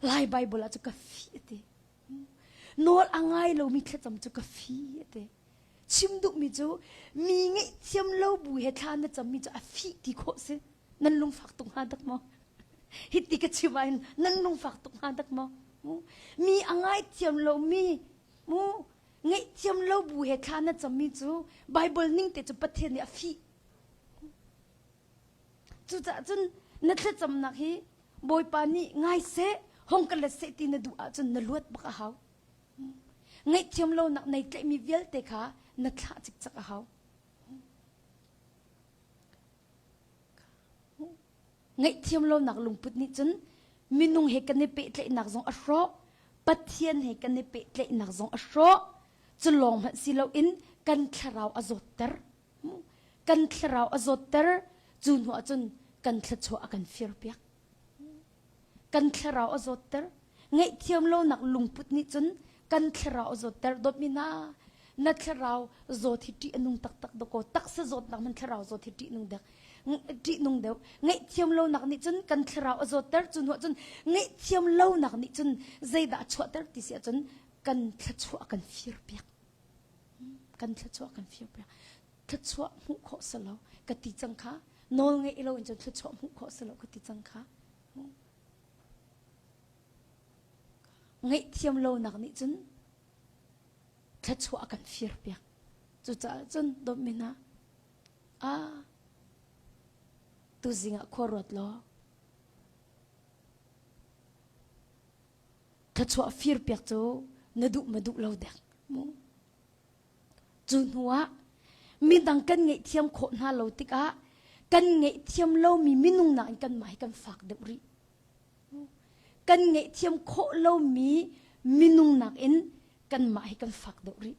Lai Bible ah cu ka fih a ti nawl a ngai lomi thlacam cu ka fih a ti chim duhmi cu mi ngaihthiam lo bu he thla na cammi cu a fih ti khawh si nan lungfak tuk hnga dak maw hiti ka chim ah hin nan lungfak tuk hnga dak maw mi a ngaithiam lomi mu ngaihthiam lo bu he thla na cammi cu Bible ning te cu Pathian nih a fih cucaah cun na thlacamnak hi Bawipa nih ngai seh hong ka let seh ti na duh ahcun na luat bak a hau ngaihthiam lonak nei tlaihmi vialte kha na thlah cikcek a hau Ngaihthiam lonak lungput nih cun minung he kan i pehtlaihnak zong a hrawh, Pathian he kan i pehtlaihnak zong a hrawh. Cu lawng hmanh si loin kan thlarau a zawtter. Kan thlarau a zawtter. Cu hnu ah cun kan thluachuah a kan firpiak. Kan thlarau a zawtter. Ngaihthiam lonak lungput nih cun kan thlarau a zawtter. Dawtmi hna, na thlarau zawt hi ṭih a nung taktak dawkaw taksa zawtnak man thlarau zawt hi ṭih nung dek ṭih nung deuh. Ngaihthiam lonak nih cun kan thlarau a zawtter. Cu hnuah cun ngaihthiam lonak nih cun zeidah a chuahter ti si ahcun kan thluachuah a kan firpiak. Kan thluachuah a kan firpiak. Thluachuah hmuh khawh si lo ka ti cang kha. Nawl ngeih lo in cun thluachuah hmuh khawh si lo ka ti cang kha. Ngaihthiam lonak nih cun thluachuah a kan firpiak. Cucaah cun dawtmi hna, ah tuzing ah khua ruat law thluachuah firpiak cu na duh ma duh lo dek mu. Cu hnuah midang kan ngaihthiam khawh hna lo tikah kan ngaihthiam lomi minung nakin kanmah hi kan fak deuh rih. Kan ngaihthiam khawh lomi minung nakin kanmah hi kan fak deuh rih.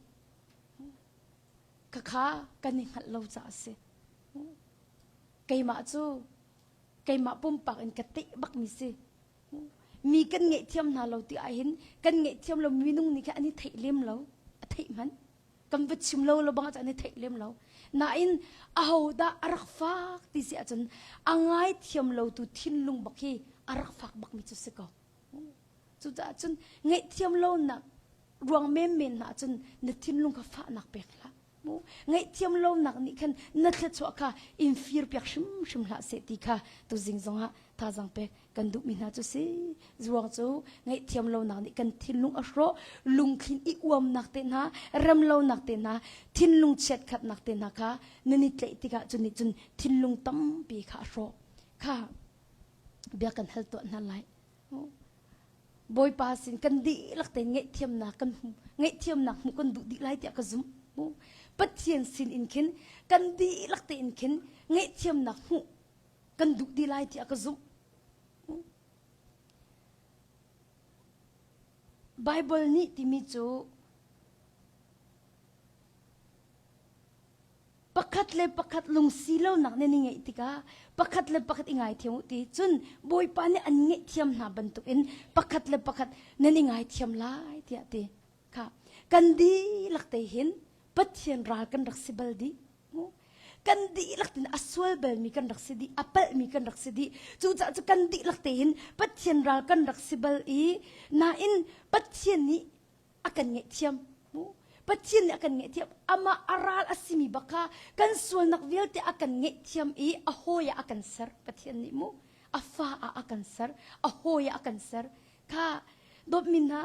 Khakha kan i hngalh lo caah a si. Keimah cu keimah pumpak in ka teh bakmi si. Mi kan ngaihthiam hna lo ti ahhin kan ngaihthiam lo minung nih khan an i theih lem lo. A theih hmanh. Kan va chim lo lo bang ah an i theih lem lo. Nain aho dah a rak fak ti si ahcun a ngaithiam lo tu thinlung bak hi a rak fak bakmi cu si ko. Cucaah cun ngaihthiam lonak ruang menmen hna cun na thinlung kha fahnak pek hlah. Mu ngaihthiam lonak nih khan na thluachuah kha in fir piak hrimhrim hlah seh ti kha tuzing zongah thazaang pek kan duhmi hna cu si. Ruang cu ngaihthiam lonak nih kan thinlung a hrawh, lungthlin i uamnak te hna, rem lonak te hna, thinlung chiatkhatnak te hna kha nan i tlaih tikah cu nih cun thinlung tampi kha a hrawh. Kha bia kan hal tuah hna lai. Bawipa sin kan dihlak tein ngaihthiamnak kan hmu ngaihthiamnak hmuh kan duh dih lai tiah ka zumh. Pathian sin in khin kan dihlak tein khin ngaihthiamnak hmuh kan duh dih lai tiah ka zumh. Bible nih timi cu Pakhat le pakhat lungsi lonak nan i ngeih tikah pakhat le pakhat i ngaithiam u ti cun Bawipa nih an ngaihthiam hna bantukin pakhat le pakhat nan i ngaithiam lai tiah ti kha kan dihlak te hin Pathian ral kan rak si bal dih. Kan dihlak tin a sual balmi kan rak si dih, a palhmi kan rak si dih. Cucaah cu kan dihlak te hin Pathian ral kan rak si bal i nain Pathian nih a kan ngaihthiam. Pathian nih a kan ngaihthiam. Amah a ral a simi bak kha kan sualnak vialte a kan ngaihthiam i a hawi ah a kan ser. Pathian nih mu a fa ah a kan ser, a hawi ah a kan ser. Kha dawtmi hna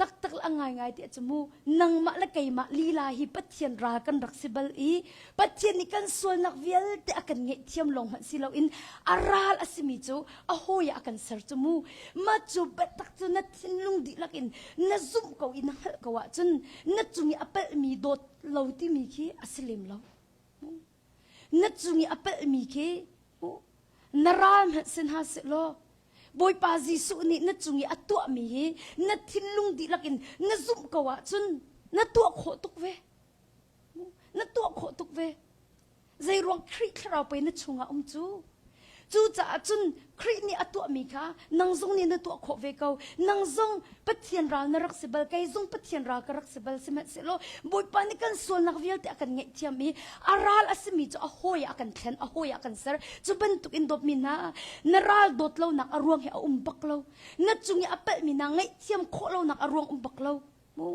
taktak le a ngaingai ti cu mu nangmah le keimah lila hi Pathian ral kan rak si bal i Pathian nih kan sualnak vialte a kan ngaihthiam lawng hmanh si loin a ral a simi cu a hawi ah a kan ser cu mu mah cu biatak cu na thinlung dihlak in na zumh ko i na hngalh ko ahcun na cung i a palhmi dawt lo timi khi a si lem lo. Na cung i a palhmi khi na ral hmanh si hna seh law Bawipa Jesuh nih na cung i a tuahmi hi na thinlung dihlak in na zumh ko ahcun na tuah khawh tuk ve. Na tuah khawh tuk ve. Zeiruang Khrih thlarau pei na chungah um cu? Cucaah cun Khrih nih a tuahmi kha nang zong nih na tuah khawh ve ko. Nang zong Pathian ral na rak si bal, kei zong Pathian ral ka rak si bal. Sihmanhsehlaw Bawipa nih kan sualnak vialte a kan ngaihthiam i a ral a simi cu a hawi ah a kan thlen, a hawi ah a kan ser. Cu bantuk in dawtmi hna, na ral dawt lonak a ruang hi a um bak lo. Na cung i a palhmi hna ngaihthiam khawh lonak a ruang um bak lo. Mu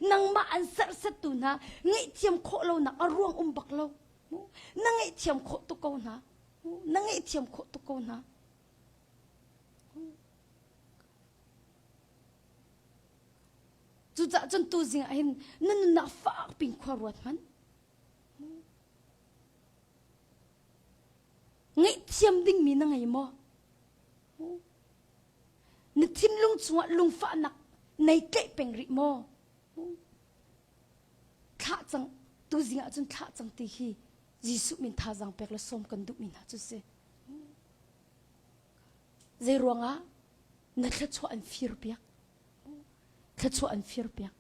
nangmah an serhsattu hna ngaihthiam khawh lonak a ruang um bak lo. Mu na ngaihthiam khawh tuk ko hna. Mu na ngaihthiam khawh tuk ko hna. Cucaah cun tuzing ah hin na nunnak fak pin khua ruat hmanh. Ngaihthiam dingmi na ngei maw? Na thinlung chungah lungfahnak nei tlaih peng rih maw? Thlah cang, tuzing ah cun thlah cang ti hi Jesuh min thazaang pek le sawm kan duhmi hna cu si. Zei ruangah na thluachuah an fir piak? Thluachuah an fir piak.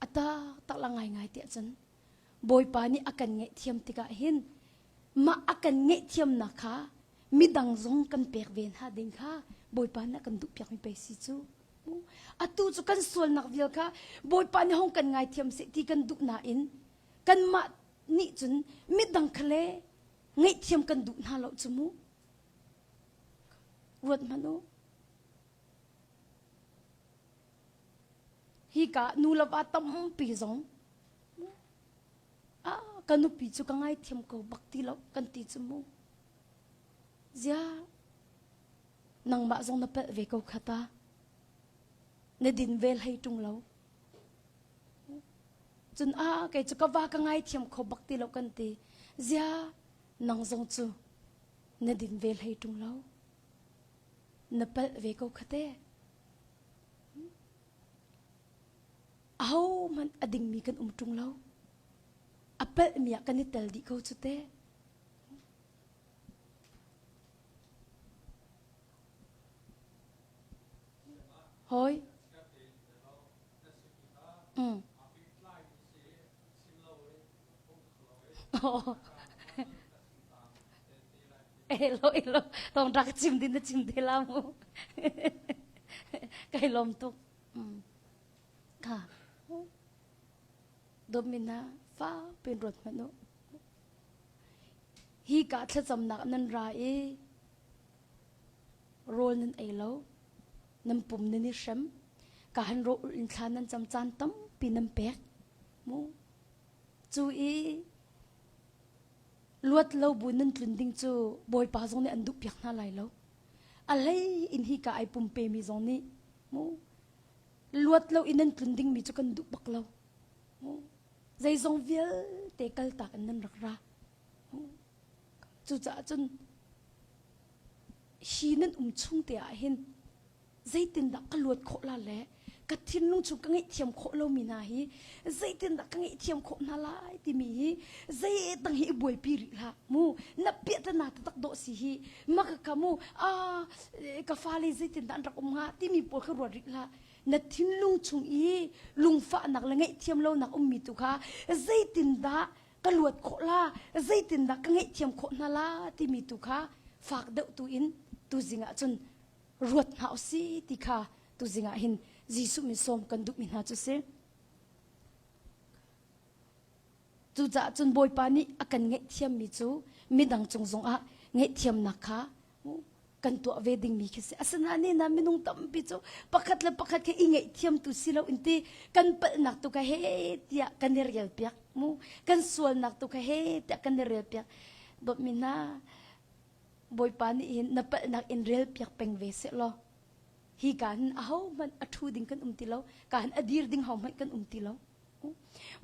A taktak la ngaingai tiah cun Bawipa nih a kan ngaihthiam tikah hin mah a kan ngaihthiamnak kha midang zong kan pek ve hna ding kha Bawipa nih a kan duhpiakmi pei si cu. Atu cu kan sualnak vial kha Bawipa nih hong kan ngaithiam seh ti kan duh nain kanmah nih cun midang kha le ngaihthiam kan duh hna lo cu mu. Ruat hmanh u. Hika nu le va tampi zong ah ka nupi cu ka ngaithiam ko bak ti lo kan ti cu mu. Zia nangmah zong na palh ve ko kha ta. Na din vel hei ṭung lo. Cun ah kei cu ka va ka ngaithiam kho bak ti lo kan ti. Zia nang zong cu na din vel hei ṭung lo. Na palh ve ko kha te. Ahohmanh a dingmi kan um ṭung lo. A palhmi ah kan i tel dih ko cu te. Hawi. Mm. Elo elo tong rak chim din na chim te la mu. Kai lom tuk. Ka. Domina fa pin rot manu. Hi ka thlacamnak nan ra i rawl nan ei lo. Nan pum nan i hrem. Ka han ro in thla nan cam caan tampi nan pek. Mu. Cu i luat lo bu nan tlun ding cu Bawipa zong nih an duh piak hna lai lo. A hlei in hi ka ai pumpe mi zong nih mu luat lo in nan tlun ding mi cu kan duh bak lo. Mu zeizong vialte kaltak in nan rak ra. Mu cucaah cun hi nan um chung te ah hin zeitindah ka luat khawh la le ka thinlung chung ka ngaihthiam khawh lomi hna hi zeitindah ka ngaihthiam khawh hna lai timi hi zeidang hi i buaipi rih hlah mu na piahtana taktak dawh si hi ma ka ka mu a ka fale zeitindah an rak um hnga timi pawl kha ruat rih hlah na thinlung chung i lungfahnak le ngaihthiam lonak ummi tu kha zeitindah ka luat khawh la zeitindah ka ngaihthiam khawh hna la timi tu kha fak deuh tu in tuzing ah cun ruat hna usih ti kha tuzing ah hin Jesuh min sawm kan duhmi hna cu si. Cucaah cun Bawipa nih a kan ngaihthiammi cu midang cung zongah ngaihthiamnak kha kan tuah ve dingmi khi si. Asinain na minung tampi cu pakhat le pakhat kha i ngaihthiam tu si lo in ti kan palhnak tu kha he tiah kan i rel piak mu kan sualnak tu kha he tiah kan i rel piak dawtmi hna Bawipa nih hin na palhnak in rel piak peng ve seh law hi ka hin ahohmanh a ṭhu ding kan um ti lo ka hin a dir ding hohmanh kan um ti lo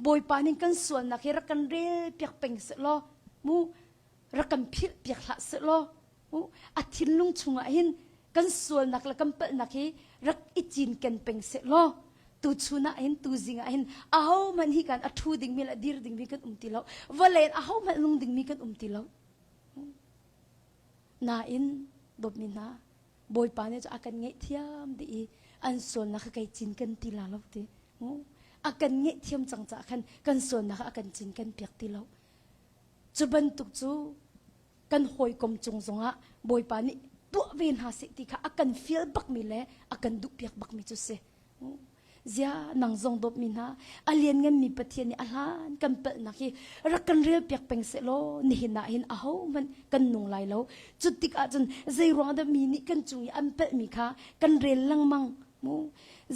Bawipa nih kan sualnak hi rak kan rel piak peng seh law mu rak kan philh piak hlah seh law mu a thinlung chungah hin kan sualnak le kan palhnak hi rak i cinken peng seh law tu chun ah hin tu zing ah hin ahohmanh hi kan a ṭhu dingmi le a dir dingmi kan um ti lo vawlei ahohmanh nung dingmi kan um ti lo Nain dawtmi hna Bawipa nih cu a kan ngaihthiam dih i an sualnak kha kei cin kan ti la lo ti. A kan ngaihthiam cang caah khan kan sualnak kha a kan cin kan piak ti lo. Cu bantuk cu kan hawikom cung zongah Bawipa nih tuah ve hna seh ti kha a kan fial bakmi le a kan duhpiak bakmi cu si. Zia nang zong dawtmi hna a liannganmi Pathian nih a hlan kan palhnak hi rak kan rel piak peng seh law nihin ah hin ahohmanh kan nung lai lo. Cu tik ahcun zei ruang dah mi nih kan cung i an palhmi kha kan rel lengmang mu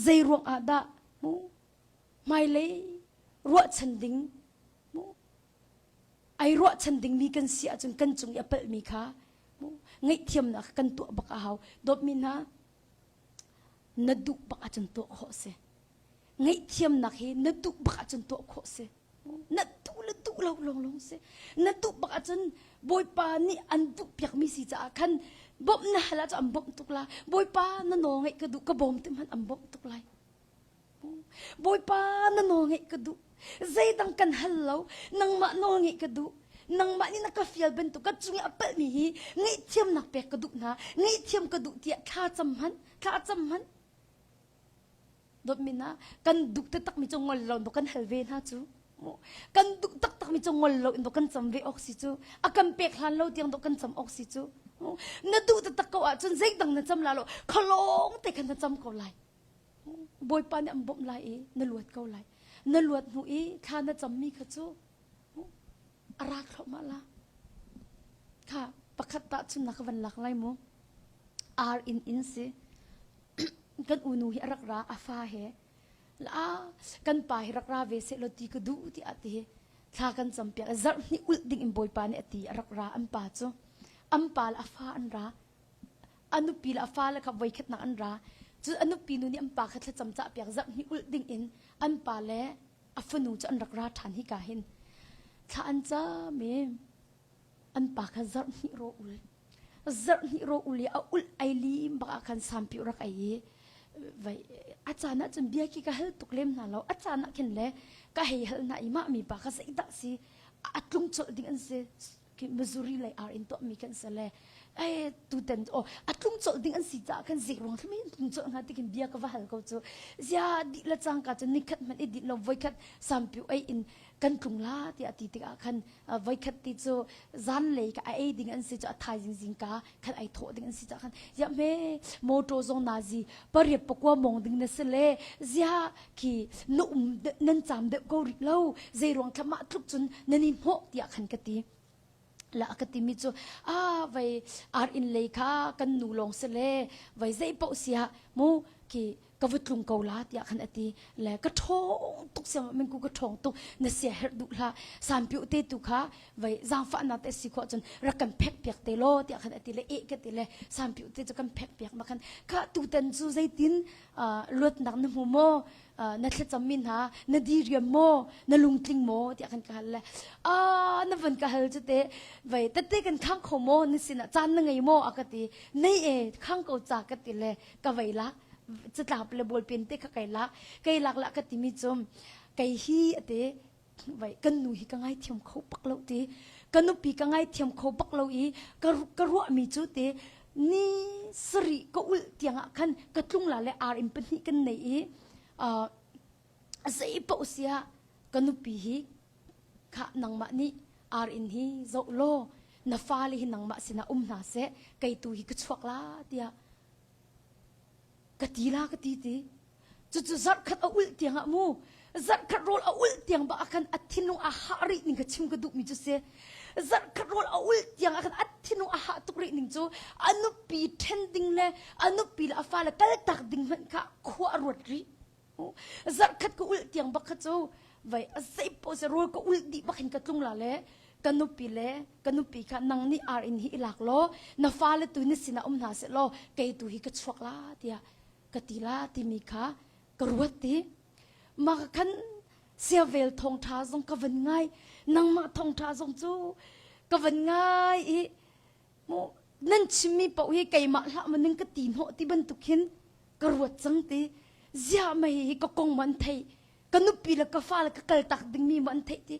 zei ruang ah dah mu hmailei ruahchan ding mu ai ruahchan dingmi kan si ahcun kan cung i a palhmi kha mu ngaihthiamnak kan tuah bak a hau dawtmi hna na duh bak ahcun tuah khawh si ngaihthiamnak hi na duh bak ahcun tuah khawh si na duh le duh lo lawng lawng si na duh bak ahcun bawipa nih an duh piakmi si caah khan bawmh na hal ahcun an bawmh tuk la bawipa na nawl ngaih ka duh ka bawm ti hmanh an bawmh tuk lai Bawipa na nawl ngaih ka duh. Zeidang kan hal lo, nangmah nawl ngaih ka duh. Nangmah nih na ka fial bantuk ka cung i a palhmi hi ngaihthiamnak pek ka duh hna. Ngaihthiam ka duh tiah thla cam hmanh, thla cam hmanh. Dawtmi hna, kan duh taktakmi cu ngol lo in kan hal ve hna cu. Kan duh taktakmi cu ngol lo in kan cam ve awk si cu. A kan pek hlan lo tiang kan cam awk si cu. Na duh taktak ko ahcun zeidang na cam la lo, khalawng te khan na cam ko lai. Bawipa nih an bawmh lai i na luat ko lai. Na luat hnu i thla na cammi kha cu a ra thluahmah la. Kha pakhat tahchunnak na ka van lak lai mu. Ar in in si. kan unu hi a rak ra a fa he. La kan pa hi rak ra ve seh law ti ka duh ti a ti. Thla kan campiak zarh hnih ulh ding in Bawipa nih a ti a rak ra an pa cu. An pa le a fa an ra. A nupi le a fale kha voikhatnak an ra. Cun a nupi nu nih an pa kha thlacam cahpiak zarh hnih ulh ding in an pa le a fanu cu an rak ra ṭhan hika hin. Thla an cam i an pa kha zarh hnih raw ul. Zarh hnih raw ul i a ulh ai lim bak ah khan sampi rak ei i vai a caan ah cun bia khi ka hal tuk lem hna lo. A caan ah khin le ka hei hal hna i mah mi pa kha zeidah si a tlung colh ding an si. Khi Missouri lei ar in tuahmi kan si le eh tuten oh a tlung colh ding an si caah khan zik ruang thlumi in tlung colh hnga tikin bia ka va hal ko cu zia dih le cangka cu nikhat hmanh i dih lo voikhat sampiu ei in. Kan tlung la tiah ti tikah khan voikhat ti cu zanlei ka a ei ding an si cu a thaizing zingka khan ai thawh ding an si cah khan ziah hme motor zong nazi pariat pakua mong ding na si le ziah khi na um nan cam deuh ko rih lo zei ruang thla mah tluk cun nan i hnawh tiah khan ka ti la ka timi cu a vai ar in lei kha kan nu lawng si le vai zei paoh sia mu khi ka va tlung ko la tiah khan a ti le ka ṭhawng tuk siang min ku ka ṭhawng tuk na sia herh duh hlah sanpiu te tu kha vai zaangfah na te si khawh cun rak kan phek piak te law tiah khan a ti le e ka ti le sanpiu te cu kan phek piak ma khan kha tutan cu zeitin luatnak na hmu maw na thlacam mi hna na diriam maw na lungtling maw tiah khan ka hal le a na van ka hal cu te vai tete kan khang kho maw na sinah caan na ngei maw a ka ti nei e khang ko ca ka ti le ka vei lak catlap le ballpen te kha kai lak kai lak la ka timi cu kei hi ate vai kan nu hi ka ngaithiam kho bak lo ti ka nupi ka ngaithiam kho bak lo i ka ka ruahmi cu te ni sarih ka ulh tiangah khan ka tlung la le ar in pahnih kan nei i zei paoh sia ka nupi hi kha nangmah nih ar in hi zoh law na fale hi nangmah sinah um hna seh kei tu hi ka chuak la tiah ka ti la ka ti ti cucu zarhkhat a ulh tiang ah mu zarhkhat rawl a ulh tiang ba khan a thinlung a hah rih ning ka chim ka duh mi cu si zarhkhat rawl a ulh tiang ah khan a thinlung a hah tuk rih ning cu a nupi ṭhen ding le a nupi le a fale kaltak ding hmanh kha khua a ruat rih Zarhkhat ka ulh tiang bak kha cu vai a zei paoh si rawl ka ulh dih bak hin ka tlung la le ka nupi le ka nupi kha nang nih ar in hi i lak law na fale tu na sinah um hna seh law kei tu hi ka chuak la tiah ka ti la timi kha ka ruat ti mah khan siavel thawngṭha zong ka van ngai nangmah thawngṭha zong cu ka van ngai i mu nan chimmi paoh hi keimah hlah ma ning ka ti hnawh ti bantuk hin ka ruat cang ti ziah mei hi ka kong ma an theih ka nupi le ka fa le ka kal tak dingmi ma an theih ti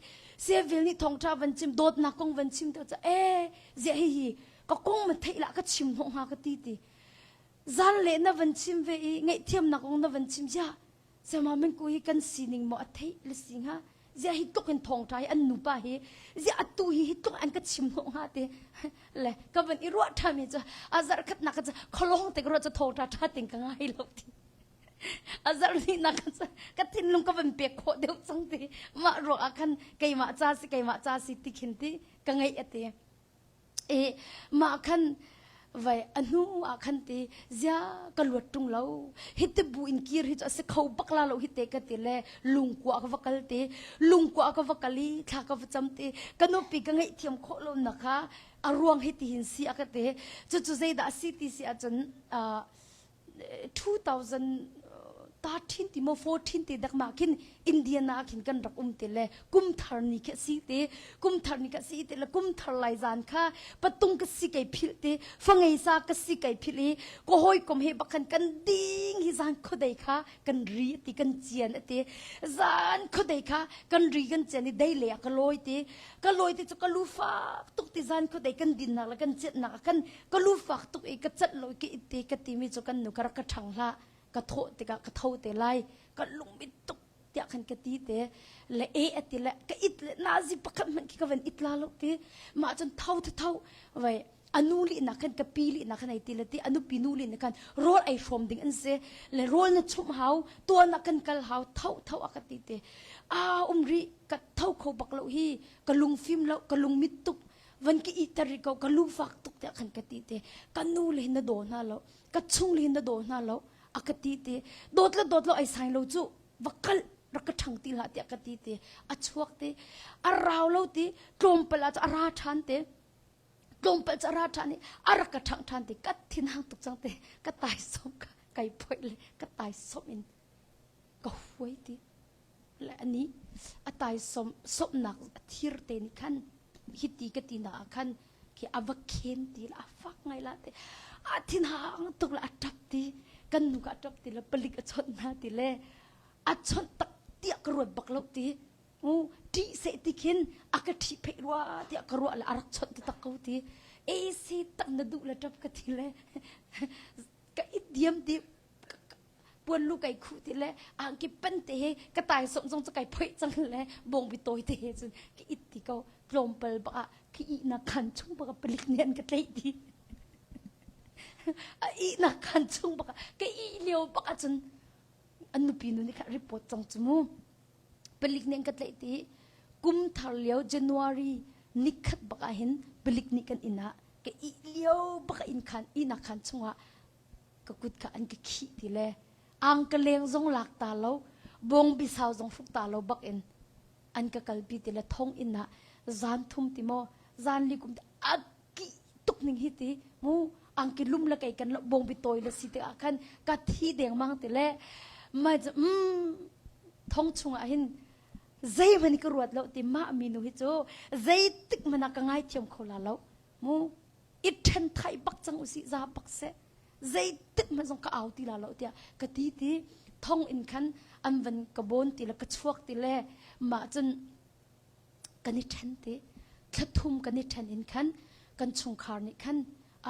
sevil nih thawngṭha van chim dawtnak kong van chim te ca e ziah hi hi ka kong ma theih lah ka chim hnawh hnga ka ti ti zan le na van chim ve i ngaihthiamnak kong na van chim ziah Sama min ku hi kan sining maw a theih le si hnga ziah hi tluk in thawngṭha hi an nupa hi ziah atu hi hi tluk an ka chim hnawh hnga ti le ka van i ruah ṭhami cu a zarh khatnak ka cu khualawng te ka ruah cu thawngṭha ṭha ting ka ngai lo ti a zarh hnihnak ka cu ka thinlung ka van pek khawh deuh cang ti mah ruang ah khan keimah ca si keimah ca si ti khin ti ka ngaih a ti I mah khan vai a hnu ah khan ti zia ka luat ṭung lo hi ti bu in kir hi cu a si kho bak la lo hi te ka ti le lungkua ka va kal ti lungkua ka va kal i thla ka va cam ti ka nupi ka ngaihthiam khawh lo na kha a ruang hi ti hin si a ka ti cucu zeidah a si ti si ahcun 2013 ti maw 14 ti dak ma khin Indiana khin kan rak um ti le kum thar ni khi si ti kum thar ni ka si ti le kum thar lai zan kha patung ka si kai phil ti fangei sa ka si kai phil i ko hoi kom he bakhan kan ding hi zan khodei kha kan ri ti kan cian ati zan khodei kha kan ri kan cian i dei le ka loi ti ka loi ti chu ka lu fak tuk ti zan khodei kan din nak le kan ciat nak kan ka lu fak tuk i ka cat lo i ka it te ka timi cu kan nu ka rak ka ṭhang hlah ka thawh tikah ka tho te lai ka lungmit tuk tiah khan ka ti te le e a ti le ka it le nazi pakhat hmanh khi ka van it la lo ti mah cun tho tho tho vai anu li na khan ka pi li na khan ai ti le ti anu pi nu li na khan rawl ei hrawm ding an si le rawl na chumh hau tuan ah kan kal hau tho tho a ka ti te a um ri ka tho kho bak lo hi ka lungfim lo ka lungmit tuk van ka iter rih ko ka lu fak tuk tiah khan ka ti te ka nu le hin na daw hna lo ka chung le hin na daw hna lo a ka ti te dawt le dawt lo ai sai lo cu va kal rak ka ṭhang ti hlah tiah ka ti te a chuak te a rau lo ti tlawmpal ah cu a ra ṭhan te tlawmpal cu a ra ṭhan i a rak ka ṭhang ṭhan te ka thin hang tuk cang te ka tai som ka kai phoih le ka tai som in ka huai ti le ani a taisawm sawmnak a thir te nih khan hiti ka ti na ah khan khi a va khen ti la a fak ngai la te a thin hang tuk la a tap ti kan nu ka tap ti le palik a chawnh hna ti le a chawnh tak tiah ka ruat bak lo ti u ṭih seh ti khin a ka ṭhi pheih rua tiah ka ruah le a rak chawnh ti tak ko ti e si tak na duh le tap ka ti le ka it diam ti. Puan lu kai khuh ti le angki pan te he ka tai som zong cu kai phoih cang le bawngbi tawi te he cun ka it ti ko. Tlawmpal bak ah ka ihnak khan chung bak ah palik nih an ka tlaih ti. A ihnak khan chung bak ah ka ih lio bak ah cun an nupi nu nih kha report cang cu mu. Palik nih an ka tlaih ti. Kum thar lio January nikhat bak ah hin palik nih kan inn ah ka ih lio bak ah inn khan ihnak khan chungah ka kut kha an ka khih ti le ang ka leng zong lak ta lo bawng bisau zong hruk ta lo bak in an ka kalpi ti le thong inn ah zan thum ti maw zan li kum a ki tuk ning hi ti mu angki lum le kei kan lo bawng bi tawi le si te ah khan ka thi deng mang ti le ma mm thong chung ah hin zeihmanh ka ruat lo ti mah mi nu hi cu zeitik hmanh ah ka ngaithiam kho la lo mu i ṭhen thai bak cang usih za bak seh zeitik hmanh zong ka au ti la lo tiah ka ti ti thong in khan an van ka bawn ti le ka chuak ti le mah cun kan i ṭhen ti thlathum kan i ṭhen in khan kan chungkhar nih khan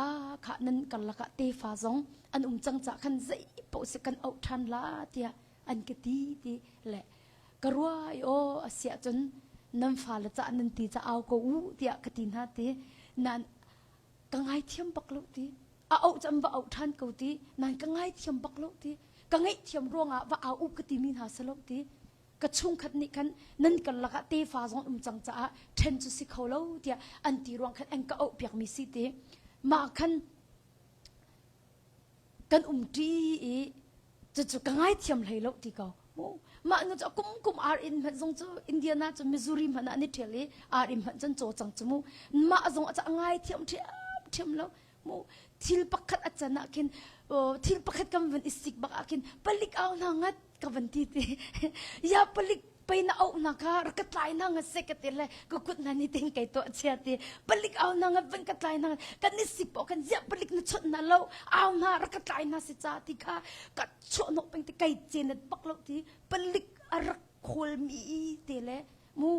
a kha nan karlak ah tefa zong an um cang ca khan zei paoh si kan auh ṭhan la tiah an ka ti ti le ka rua i aw a siah cun nan fale cah nan ti ca au ko u tiah ka ti hna ti nan ka ngaithiam bak lo ti a auh cam va auh ṭhan ko ti nan ka ngaithiam bak lo ti ka ngaihthiam ruangah va au u ka ti mi hna si lo ti ka chungkhat nih khan nan karlak ah tefa zong um cang caah ṭhen cu si kho lo tiah an ti ruang khan an ka auh piak mi si ti mah khan kan umṭi i cucu ka ngaithiam hlei lo ti ko mah nu cu kum kum ar in hmanh zong cu Indiana cu Missouri hmanh ah an i ṭhial i ar in hmanh cun caw cang cu mu mah zong a ngaithiam ṭhiamṭhiam lo mu thil pakhat a can ah khin thil pakhat kan van i sik bak ah khin palik au hna ngat ka van ti ti ya palik pei na auh na kha rak ka tlai na nga se ka ti le ka kut na ni ting kei to chia ti palik au na nga van ka tlai na kan ni sik po kan zia palik na chot na lo au na rak ka tlai na si cha ti kha ka chuah nok peng ti kai chen bak lo ti palik a rak khawl mi te le mu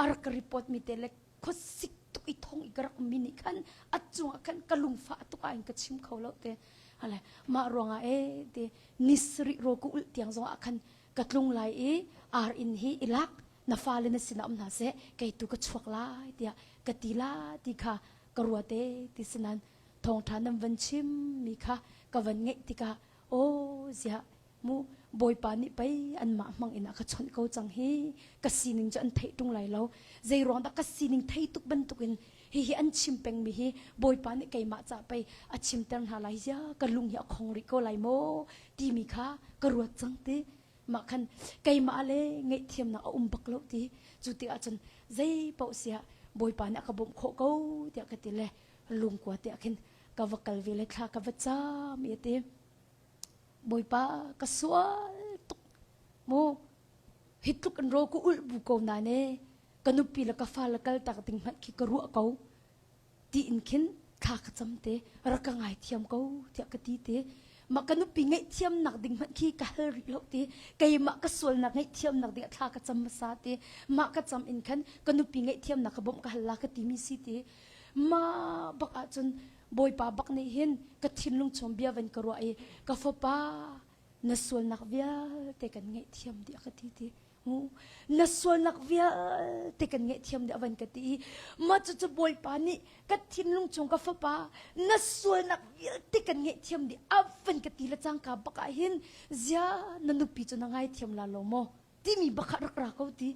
a rak report mi te le khuasik tuk i thong i ka rak mi nih khan a cungah khan ka lungfah tuk ah in ka chim kho lo te hale mah ruangah e te nisri ro ku ul tiang zong ah khan ka tlung lai i ar inn hi i lak na fale na sinah um hna seh kei tu ka chuak lai tiah ka ti la ti kha ka ruate ti sinan thawngṭha nan van chim mi kha ka van ngeih tikah aw ziah mu bawipa nih pei anmah hmang in a ka chawnh ko cang hi ka sining cu an theih ṭung lai lo zei ruang dah ka sining thei tuk bantukin hihi an chim pengmi hi bawipa nih keimah ca pei a chimter hna lai zia ka lung hi a khong rih ko lai maw timi kha ka ruat cang ti mah khan keimah le ngaihthiamnak a um bak lo ti cu tikah cun zei paoh siah bawipa nih a ka bawmh khawh ko tiah ka ti le lungkua tiah khin ka va kal ve le thla ka va cam i ti bawipa ka sual tuk mu hi tluk in ro ku ulh bu ko na ne ka nupi le ka fa le kal tak ding hmanh khi ka ruah ko ti in khin thla ka cam te rak ka ngaithiam ko tiah ka ti te mah ka nupi ngaihthiam nak ding hmanh khi ka hal rih lo ti keimah ka sualnak ngaihthiam nak ding thla ka cam hmasa ti mah ka cam in khan ka nupi ngaihthiam nak ka bawmh ka hal la ka ti mi si ti ma bak ahcun bawipa bak nih hin ka thinlung chung bia van ka ruah i ka fapa na sualnak vialte kan ngaihthiam dih a ka ti ti na sualnak vialte kan ngaihthiam dih a van ka ti i mah cucu bawipa nih ka thinlung chung ka fapa na sualnak vialte kan ngaihthiam dih a van ka ti le cangka bak ah hin zia na nupi cu na ngaithiam la lo maw timi bak ah rak ra ko ti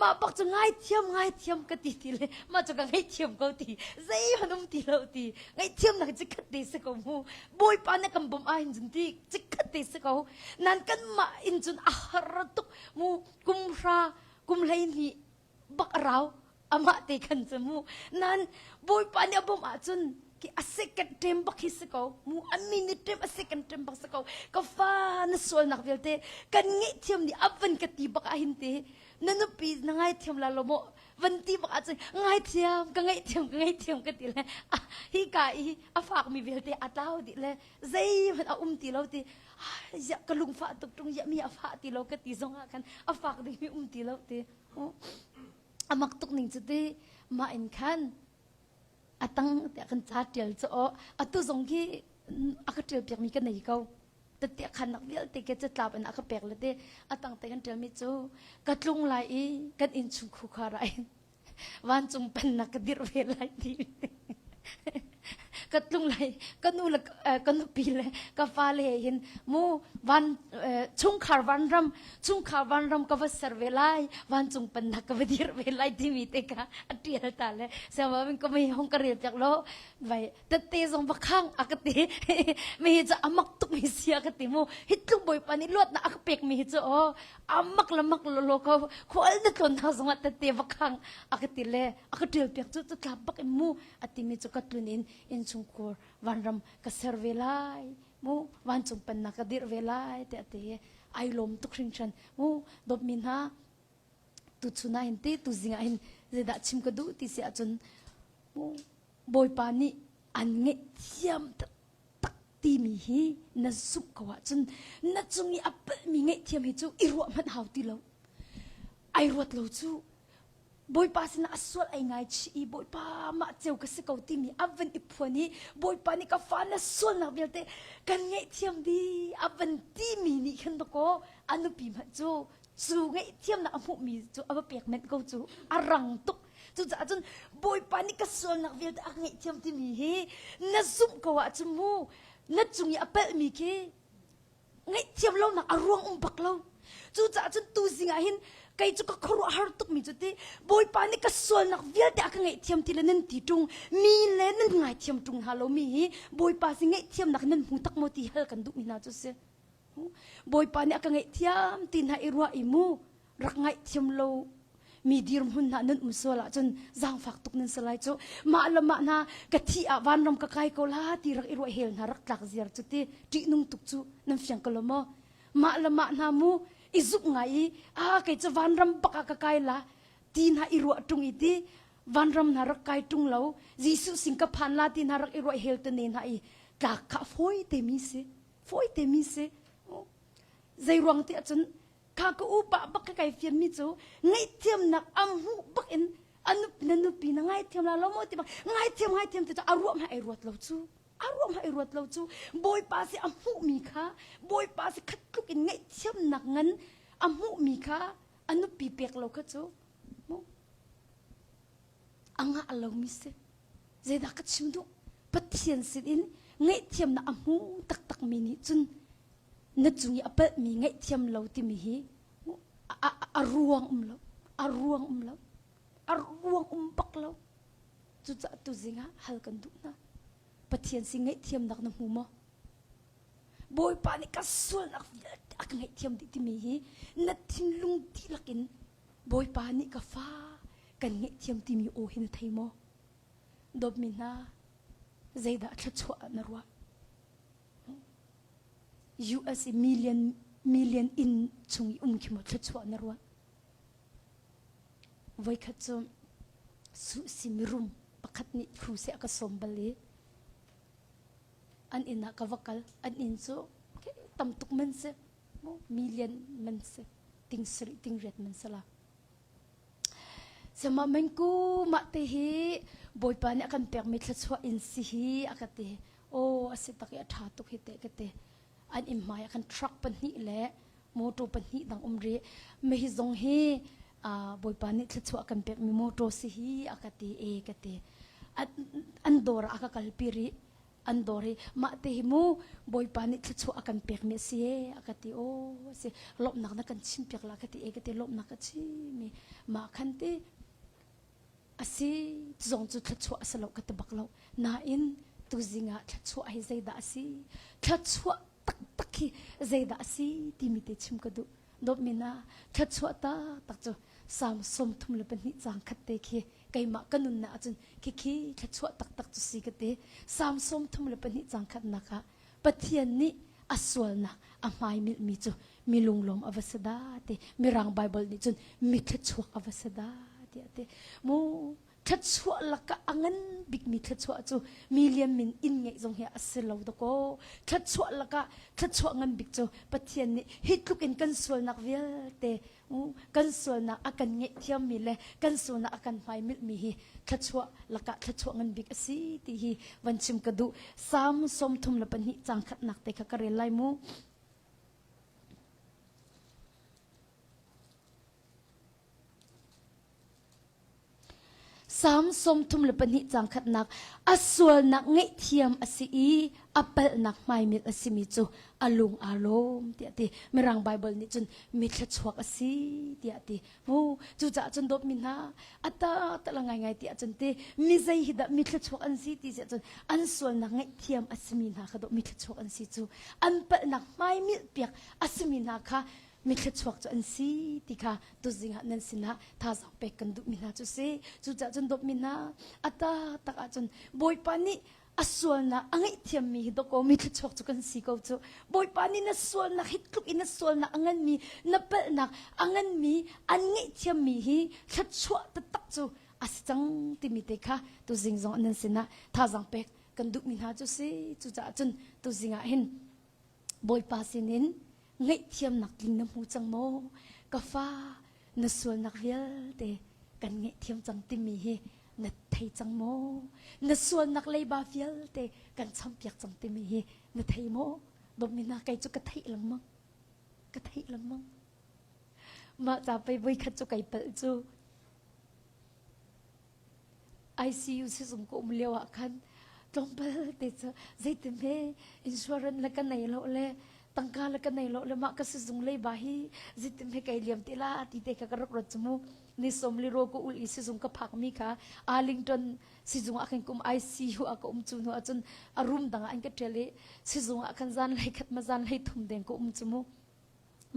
mah bak cu ngaithiam ngaithiam ka ti ti le mah cu ka ngaihthiam ko ti zeihmanh um ti lo ti ngaihthiamnak cikhat te si ko mu bawipa nih kan bawmh ah hin cun ti cikhat te si ko nan kanmah in cun a har tuk mu kum hra kum 12 bak a rau amah te khan cu mu nan bawipa nih a bawmh ahcun ki a second ṭem bak hi si ko mu a minute ṭem a second ṭem bak si ko ka fa na sualnak vialte kan ngaihthiam nih a van ka ti bak ah hin te na nupi na ngaithiam la lo maw van ti bak ahcun ngaithiam ka ngaihthiam ka ngaihthiam ka ti le hi ka i a fakmi vialte a tlau dih le zeihmanh a um ti lo ti ziah ka lungfah tuk ṭung ziah mi a fah ti lo ka ti zong ah khan a fak dingmi um ti lo ti a mak tuk ning cu ti mah in khan a tang tiah kan ca ṭial cu aw atu zong khi a ka ṭial piakmi ka nei ko. Tette khannak vialte ke catlap in a ka pek le te a tang te kan ṭialmi cu ka tlung lai i kan innchung khukhar ah hin vancung pennak ka dirh ve lai ti ka tlung lai ka nu le ka nupi le ka fale he hin mu van chungkhar vanram chungkhar vanram ka va ser ve lai vancung pennak ka va dirh ve lai timi te kha a ṭial ta le siangbawi ka mei hong ka rel piak lo vai tette zong va khang a ka ti mi hi cu amak tuk mi si a ka ti mu hi tluk bawipa nih luatnak a ka pek mi hi cu aw amak le mak lo lo ko khual na tlawn hna zong ah tette va khang a ka ti le a ka ṭial piak cu catlap bak in mu a timi cu ka tlun in innchungkhur vanram ka ser ve lai mu vancung pennak ka dirh ve lai tiah a ti ai lawm tuk hringhran mu dawtmi hna tuchun ah hin ti tuzing ah hin zeidah chim ka duh ti si ahcun mu Bawipa nih an ngaihthiam taktak timi hi na zumh ko ahcun na cung i a palhmi ngaihthiam hi cu i ruah hmanh hau ti lo. Ai ruat lo cu Bawipa sinah a sual ai ngaichih i Bawipa mah ceu ka si ko timi a van i phuan i Bawipa nih ka fa na sualnak vialte kan ngaihthiam dih a van timi nih khin dakaw a nupi hmanh cu cu ngaihthiamnak a hmuhmi cu a va pek menh ko cu a rang tuk Cucaah cun Bawipa nih ka sualnak vialte a ka ngaihthiam timi hi na zumh ko ahcun mu na cung i a palhmi khi ngaihthiam lonak a ruang um bak lo. Cucaah cun tuzing ah hin kei cu ka khuaruah har tukmi cu ti Bawipa nih ka sualnak vialte a ka ngaihthiam ti le nan ti ṭung mi le nan ngaithiam ṭung hna lomi hi Bawipa sin ngaihthiamnak nan hmu tak maw ti hal kan duhmi hna cu si. Bawipa nih a ka ngaihthiam ti hna i ruah i mu rak ngaihthiam lo mi dirhmun hna nan um sual ahcun zaangfak tuk nan si lai cu mah le mah hna ka thi ah vanram ka kai ko la ti rak i ruah hel hna rak tlak ziar cu ti ṭihnung tuk cu nan fiang ko lo maw mah le mah hna mu i zumh ngai i a kei cu vanram bak ah ka kai la ti hna i ruah ṭung i ti vanram hna rak kai ṭung lo Jesuh sin ka phan la ti hna rak i ruah hel te ne hna i tlak kha fawi te mi si fawi te mi si zei ruang ti ahcun kha ka upa bak ka kai fian mi cu ngaihthiamnak a hmuh bak in a na nupi na ngaithiam la lo maw ti bak ngaithiam ngaithiam ti cu a ruah hmai ai ruat lo cu a ruah hmai ai ruat lo cu bawipa si a hmuh mi kha bawipa si khat tluk in ngaihthiamnak ngan a hmuh mi kha a nupi pek lo kha cu mu a ngah lo mi si zeidah ka chim duh pathian sin in ngaihthiamnak a hmu taktak mi nih cun na cung i a palhmi ngaihthiam lo timi hi a ruang um lo a ruang um lo a ruang um bak lo cucaah tuzing ah hal kan duh hna pathian si ngaihthiamnak na hmu maw bawipa nih ka sualnak vialte a ka ngaihthiam dih timi hi na thinlung dihlak in bawipa nih ka fa kan ngaihthiam timi aw hi na thei maw dawtmi hna zeidah thluachuah ah na ruah US i million million inn chung i um khi maw thluachuah na ruah? Voikhat cu suhsi mirum pakhat nih phu seh a ka sawm bal i an inn ah ka va kal. An inn cu tam tuk man si. Million man si. Ting sarih ting riat man si la. Sihmah mengku mah te hi Bawipa nih a kan pekmi thluachuah inn si hi a ka ti. Aw a si tak i a ṭha tuk hi teh ka ti. An inn hmai ah khan truck pahnih le motor pahnih dang um rih. Mah hi zong hi Bawipa nih thluachuah kan pekmi motor si hi a ka ti e ka ti. An dawr ah a ka kalpi rih. An dawr hi mah te hi mu Bawipa nih thluachuah a kan pekmi a si e a ka ti. Aw a si lawmhnak na kan chimpiak la ka ti e ka ti lawmhnak ka chim i mah khan ti a si zong cu thluachuah a si lo ka ti bak lo. Nain tuzing ah thluachuah hi zeidah a si? Thluachuah taktak hi zeidah a si timi te chim ka duh. Dawtmi na thluachuah taktak cu Salm 32 caang khat te khi keimah ka nunnak ahcun khikhi thluachuah taktak cu si ka ti. Salm 32 caang khatnak ah Pathian nih a sualnak a hmaimilhmi cu mi lunglawm a va si dah ti Mirang Bible nih cun mi thluachuak a va si dah tiah a ti. Mu thluachuah lakah a ngan bikmi thluachuah cu mi lian min inn ngeih zong hi a si lo dakaw. Thluachuah lakah thluachuah ngan bik cu Pathian nih hi tluk in kan sualnak vialte Kan sualnak a kan ngaihthiammi le kan sualnak a kan hmaimilhmi hi thluachuah lakah thluachuah ngan bik a si ti hi van chim ka duh. Salm 32 caang khatnak te kha ka rel lai mu. Salm 32 caang khatnak a sualnak ngaihthiam a si i a palhnak hmaimilh a simi cu a lung aa lawm tiah a ti. Mirang Baibal nih cun mi thluachuak a si tiah a ti. Mu cucaah cun dawtmi hna a taktak la ngaingai tiah cun ti mi zei hi dah mi thluachuak an si ti siah cun an sualnak ngaihthiam a simi hna kha dawh mi thluachuak an si cu an palhnak hmaimilh piak a simi hna kha mi thluachuak cu an si ti kha tuzing ah nan sinah thazaang pek kan duhmi hna cu si. Cucaah cun dawtmi hna a taktak ahcun Bawipa nih a sualnak a ngaihthiammi hi dawkaw mi thluachuak cu kan si ko cu. Bawipa nih na sualnak hi tluk in na sualnak a nganmi na palhnak a nganmi an ngaihthiammi hi thluachuah taktak cu a si cang timi te kha tuzing zong nan sinah thazaang pek kan duhmi hna cu si. Cucaah cun tuzing ah hin Bawipa sinin ngaihthiamnak tling na hmu cang maw? Ka fa, na sualnak vialte kan ngaihthiam cang timi hi na thei cang maw? Na sualnak leiba vialte kan champiak cang timi hi na thei maw? Dawtmi hna kei cu ka theih lengmang. Ka theih lengmang. Mah ca pei voikhat cu kai palh cu. ICU sizung ka um lio ah khan tlawmpal te cu zeitin he insurance le ka nei lo le tangka le ka nei lo le mah ka sizung lei ba hi zeitin he kai liam te la ti te kha ka rak ruat cu mu ni som li ro ka ul i sizung ka phak mi kha Arlington sizung ah khan kum ICU ah ka um cu hnu ahcun a room dang ah an ka ṭial i sizung ah khan zan hlei khat ma zan hlei thum deng ka um cu mu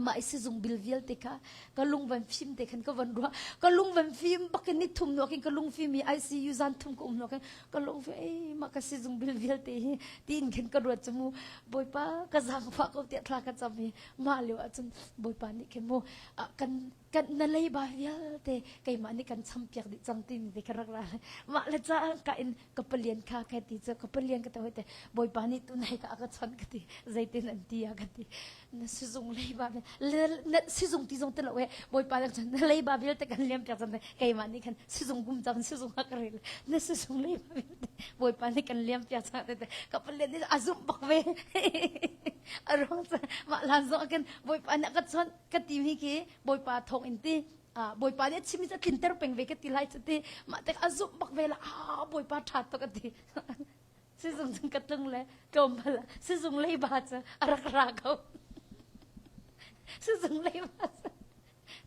mah i sizung bil vialte kha ka lung van fim te khan ka van ruah ka lung van fim bakin ni thum nu khin ka lung fim i ICU zan thum ka um nu khin ka lung fim ei mah ka sizung bil vialte hi tiin khin ka ruat cu mu bawipa ka zaangfah ko tiah thla ka cam i mah lio ahcun bawipa nih khin mu kan kan na leiba vialte keimah nih kan champiak dih cang timi te ka rak ra mah le ca ka in ka palian kha ka ti cu ka palian ka te hoi te bawipa nih tunai ka ka chon ka ti zeitin an ti a ka ti na sizung leiba na sizung ti zong ti lo e bawipa nih cun na leiba vialte kan liam piak cang keimah nih khan sizung kum cang sizung a ka rel na sizung leiba vialte bawipa nih kan liam piak cang te ka palian nih a zumh bak ve a ruang cu mah hlan zong ah khin bawipa nih a ka chawnh ka timi khi bawipa thawng in ti bawipa nih a chimmi cu a tlinter peng ve ka ti lai cu ti mah tek a zumh bak ve la ah bawipa ṭha tuk a ti sizung cun ka tlung le tlawmpal ah sizung leiba cu a rak ra ko sizung leiba cu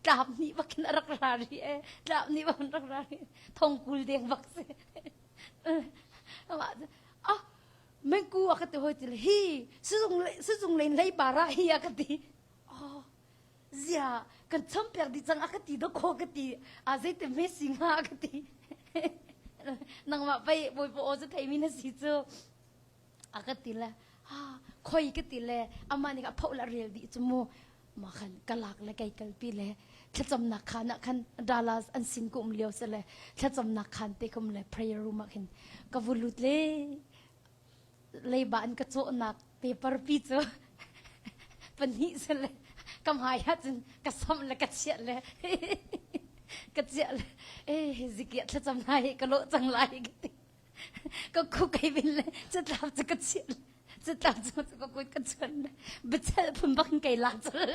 tlap nih bakin a rak ra ri e tlap nih bakin rak ra ri thongkul deng bak si ah mengku a ka ti hoi ti le hi sizung sizung lein leiba ra hi a ka ti oh zia kan champiak dih cang a ka ti dawkaw ka ti a zeiti hme si hnga a ka ti nangmah pei bawipa aw cu theimi na si cu a ka ti le ha khoi ka ti le amah nih a phoh le a rel dih cu mu ma khan ka lak le kei kalpi le thlacamnak khan ah khan Dallas an sin ka um lio se le thlacamnak khan te kum le prayer room ah khin ka vu lut le leiba an ka cawhnak paper pi cu pahnih se le ka hmai ah cun ka samh le ka chiah le ka chiah le eh zikiah thlacam hna hi ka lawh cang lai ka ti ka khu kai bin le catlap cu ka chiah le catlap cu ka kut ka chuan le biachel phun bak in kai lak cul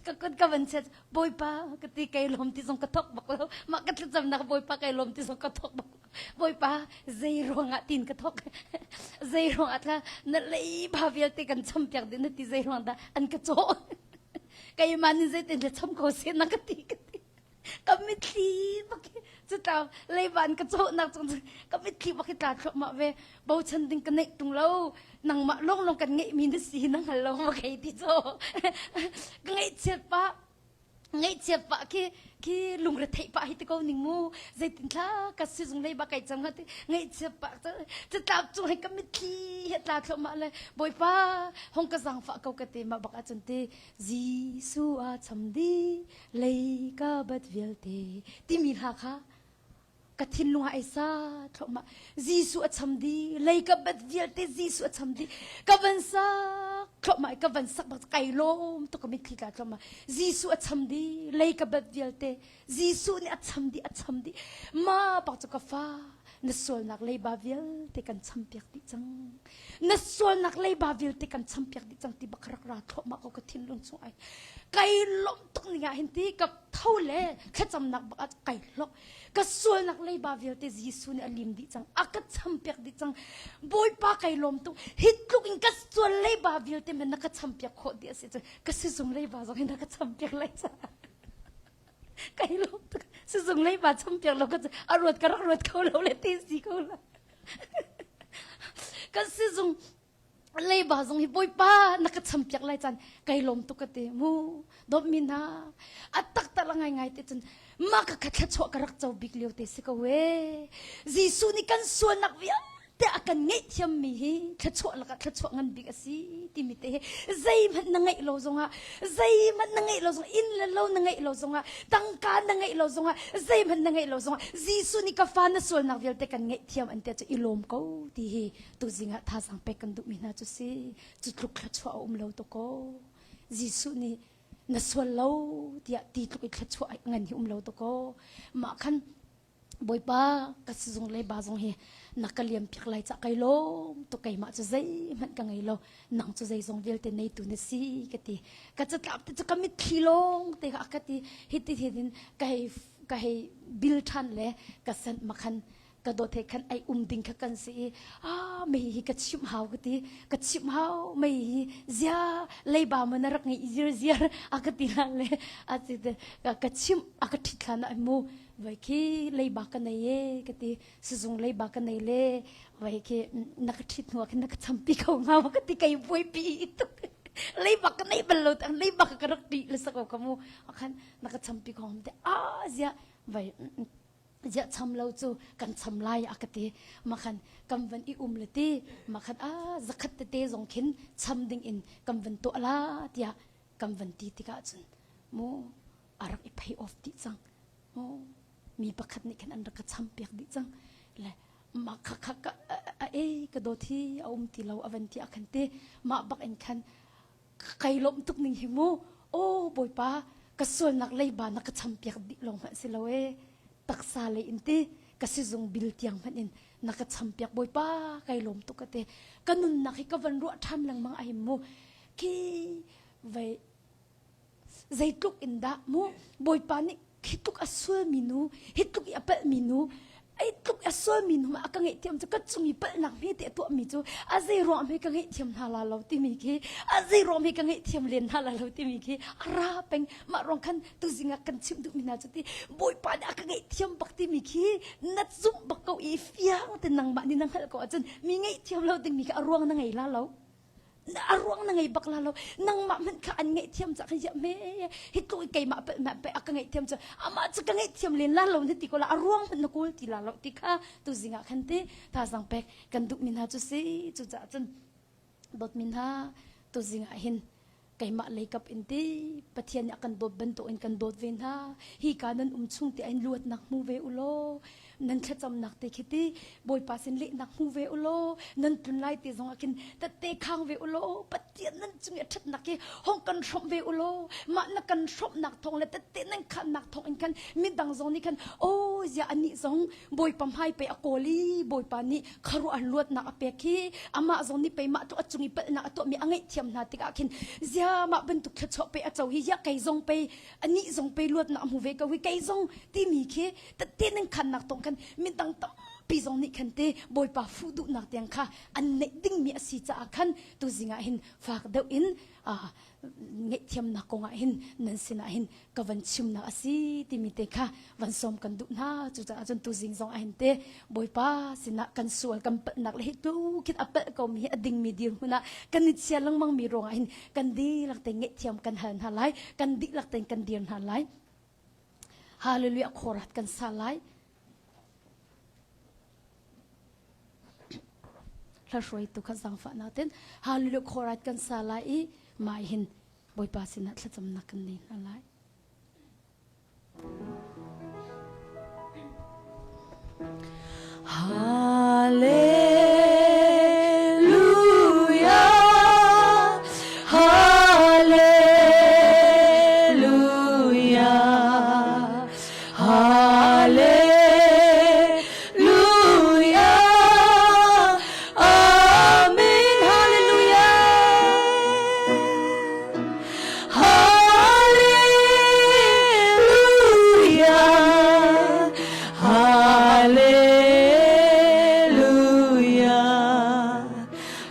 ka kut ka van chet bawipa ka ti kai lawm ti zong ka thok bak lo mah ka thlacamnak bawipa kai lawm ti zong ka thok bak bawipa zei ruangah tin ka thok zei ruangah tla na leiba vialte kan champiak ding na ti zei ruang dah an ka cawh keimah nih zeitin le cham ko seh na ka ti ka ti ka mitthli bak cu tla leiba an ka cawhnak cung ka mitthli bak hi tla thluahmah ve bochan ding ka neih tung lo nangmah longlong kan ngeihmi na si na hngal lo ma kei ti cu ka ngaihchiat pah ngaihchiat pah khi khi lungretheih pah hi ti ko ning mu zeitin thla ka sizung lei ba kai cang ha ti ngaihchiat pah cu tlap cung he ka mitthli he tla thluahmah le bawipa hong ka zaangfah ko ka te ma bak ahcun ti Jesuh a cham di lei ka bat vialte timi hla kha ka thinlung ah ai sa thluahmah Jesuh a cham dih lei ka bat vialte Jesuh a cham dih ka van sak. Thluahmah i ka van sak bak kai lawm tuk ka mitthli tla thluahmah. Jesuh a cham dih, lei ka bat vialte. Jesuh nih a cham dih, a cham dih. Ma bak cu ka fa, na sualnak leiba vialte kan champiak dih cang. Na sualnak leiba vialte kan champiak dih cang ti bak rak ra thluahmah ko ka thinlung chung ai. Kai lawm tuk ning ah hin ti ka tho le thlacamnak bak ah kai hlok. Ka sualnak leiba vialte Jesuh nih a lim dih cang. A ka champiak dih cang. Bawipa kai lawm tuk. Hi tluk in ka sual leiba vialte men na ka champiak khawh dih a si cun ka sizung leiba zong hi na ka champiak lai caah. Kai lawm tuk. Sizung leiba champiak lo ka a ruat ka rak ruat kho lo le ti si ko la. Ka sizung leiba zong hi bawipa na ka champiak lai caan kai lawm tuk ka ti mu dawtmi hna a taktak la ngaingai te cun mah ka kha thluachuah ka rak co bik lio te si ko e Jesuh nih kan sualnak vialte a kan ngaihthiam mi hi thluachuah lakah thluachuah ngan bik a si timi te hi zeihmanh na ngeih lo zongah zeihmanh na ngeih lo zongah inn le lo na ngeih lo zongah tangka na ngeih lo zongah zeihmanh na ngeih lo zongah Jesuh nih ka fa na sualnak vialte kan ngaihthiam an ti cu i lawm ko ti hi tuzing ah thazaang pek kan duhmi hna cu si cu tluk thluachuah a um lo to ko Jesuh nih na sual lo tiah ti tluk i thluachuah ngan hi um lo to ko mah khan Bawipa ka sizung le ba zong hi na ka liam piak lai ca kai lawm to keimah cu zeihmanh ka ngei lo nang cu zeizong vialte neitu na si ka ti ka catlap te cu ka mitthli lawng te kha ka ti hi ti hin ka hei ka hei bil ṭhan le ka sanh makhan ka dawt he khan ai um ding kha kan si i ah mei hi ka chimh hau ka ti ka chimh hau mei hi zia leiba ma na rak ngei ziar ziar a ka ti la le a ti te ka chimh a ka ṭhit thlan ai mu vai khi leiba ka nei e ka ti sizung leiba ka nei le vai khi na ka ṭhit hnu ah khin na ka champi kho hnga ma ka ti kai buaipi tuk leiba ka nei bal lo tang leiba ka rak ṭih le sak ko mu khan na ka champi kho te a zia vai ziah cham lo cu kan cham lai a ka ti makhan kan van i um le ti makhan a zakhat tete zong khin cham ding in kan van tuah la tiah kan van ti tikah cun mu a rak i pay off dih cang mu mi pakhat nih khan an rak ka cham piak dih cang le mah kha kha ka a e ka dawt hi a um ti lo a van ti a khan ti mah bak in khan kai lawmh tuk ning hi mu aw bawipa ka sualnak leiba na ka champiak dih lawng hmanh si lo e taksa lei in ti ka sizung bil tiang hmanh in na ka champiak bawipa kai lawm tuk ka te ka nunnak hi ka van ruah ṭhan lengmang ai mu khi vai Zeitluk in dah mu Bawipa nih hi tluk a sualmi nu, hi tluk i a palhmi nu, ai tluk a sualmi nu a ka ngaihthiam cu ka cung i palhnak hme te a tuahmi cu a zei ruang hme ka ngaihthiam hna la lo timi khi a zei ruang hme ka ngaihthiam len hna la lo timi khi a ra peng mah ruang khan tuzing ah kan chimh duhmi hna cu ti Bawipa nih a ka ngaihthiam bak timi khi na zumh bak ko i fiang te nangmah nih na hngalh ko ahcun mi ngaihthiam lo dingmi kha a ruang na ngei la lo a ruang na ngei bak la lo nangmah hmanh kha an ngaihthiam ca khan ziah me hi tluk i keimah pe ma pe a ka ngaihthiam cu amah cu ka ngaihthiam len la lo na ti ko la a ruang hmanh na kawl ti la lo ti kha tuzing ah khan ti thazang pek kan duh mi hna cu si cu caah cun dawt mi hna tuzing ah hin keimah leikap in ti Pathian nih a kan dawt bantuk in kan dawt ve hna hi ka nan um chung ti in luatnak hmu ve u law nan thlacamnak te khi ti Bawipa sin lehnak hmu ve u law nan tlun lai te zong ah khin tette khang ve u law Pathian nan cung i a ṭhatnak hi hong kan hrawmh ve u law mah na kan hrawmhnak thawng le tette nan khannak thawng in khan midang zong nih khan aw ziah anih zong Bawipa hmai pei a kawl i Bawipa nih kharuah luatnak a pek hi amah zong nih pei mah tu a cung i palhnak a tuahmi a ngaihthiam hna tikah khin zia mah bantuk thluachuah pei a co hi ya kei zong pei anih zong pei luatnak a hmu ve ko hi kei zong timi khi tette nan khannak tong khan midang tampi zong nih khan te Bawipa fuh duhnak tiang kha an neih dingmi a si caah khan tuzing ah hin fak deuh in ngaihthiamnak kong ah hin nan sinah hin ka van chimnak a si timi te kha van sawm kan duh hna cucaah cun tuzing zong ah hin te Bawipa sinah kan sual kan palhnak le hi tu khin a palh komi hi a dingmi dirhmun ah kan i chia lengmang mi ruangah hin kan dihlak te ngaihthiam kan hal hna lai kan dihlak tein kan dir hna lai Hallelujah khorat kan sa lai. Hla hruaitu kha zaangfahnak ten Hallelujah khorat kan sa lai i mai hin Bawipa sinah thlacamnak kan nei hna lai. Hallelujah.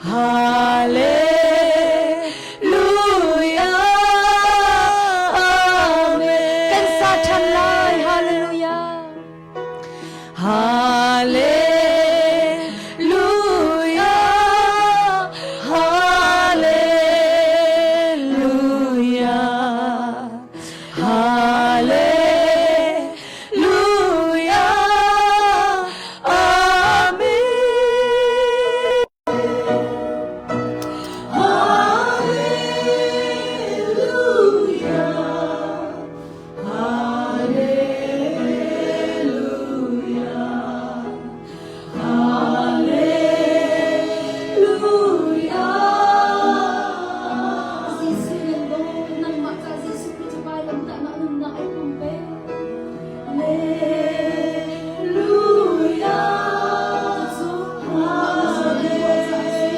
Hallelujah. Amen. Kan sa ṭhan lai. Hallelujah. Hallelujah. Hallelujah. Hallelujah. Amen. Jesuh nan dawt nangmah ca Jesuh Khrih cu vailamtahnak nunnak ai pumpe. Hallelujah. Cu nangmah na zawn an ruah caah a si.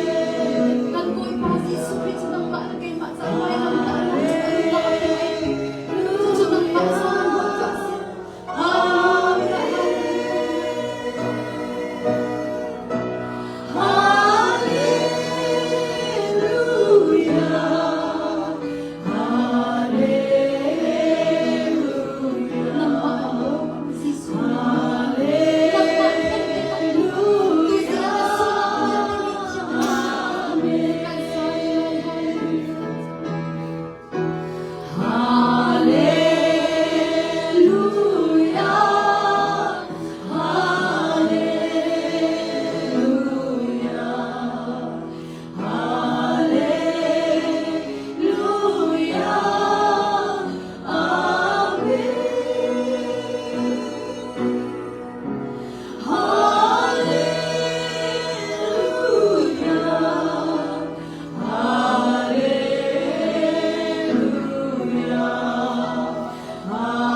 Kan Bawipa Jesuh Khrih cu nangmah le keimah ca vailamtahnak cu a nunnak a pum ai. Cucu nangmah zawn an ruah caah a si. Hallelujah. Nangmah kan dawt, Jesuh. Nangmah thengte kan duh. Tuzing ah na sualnak vialte ngaihthiam Kan sa lai, hallelujah. Hallelujah. Hallelujah. Hallelujah. Amen. Hallelujah. Hallelujah. Hallelujah.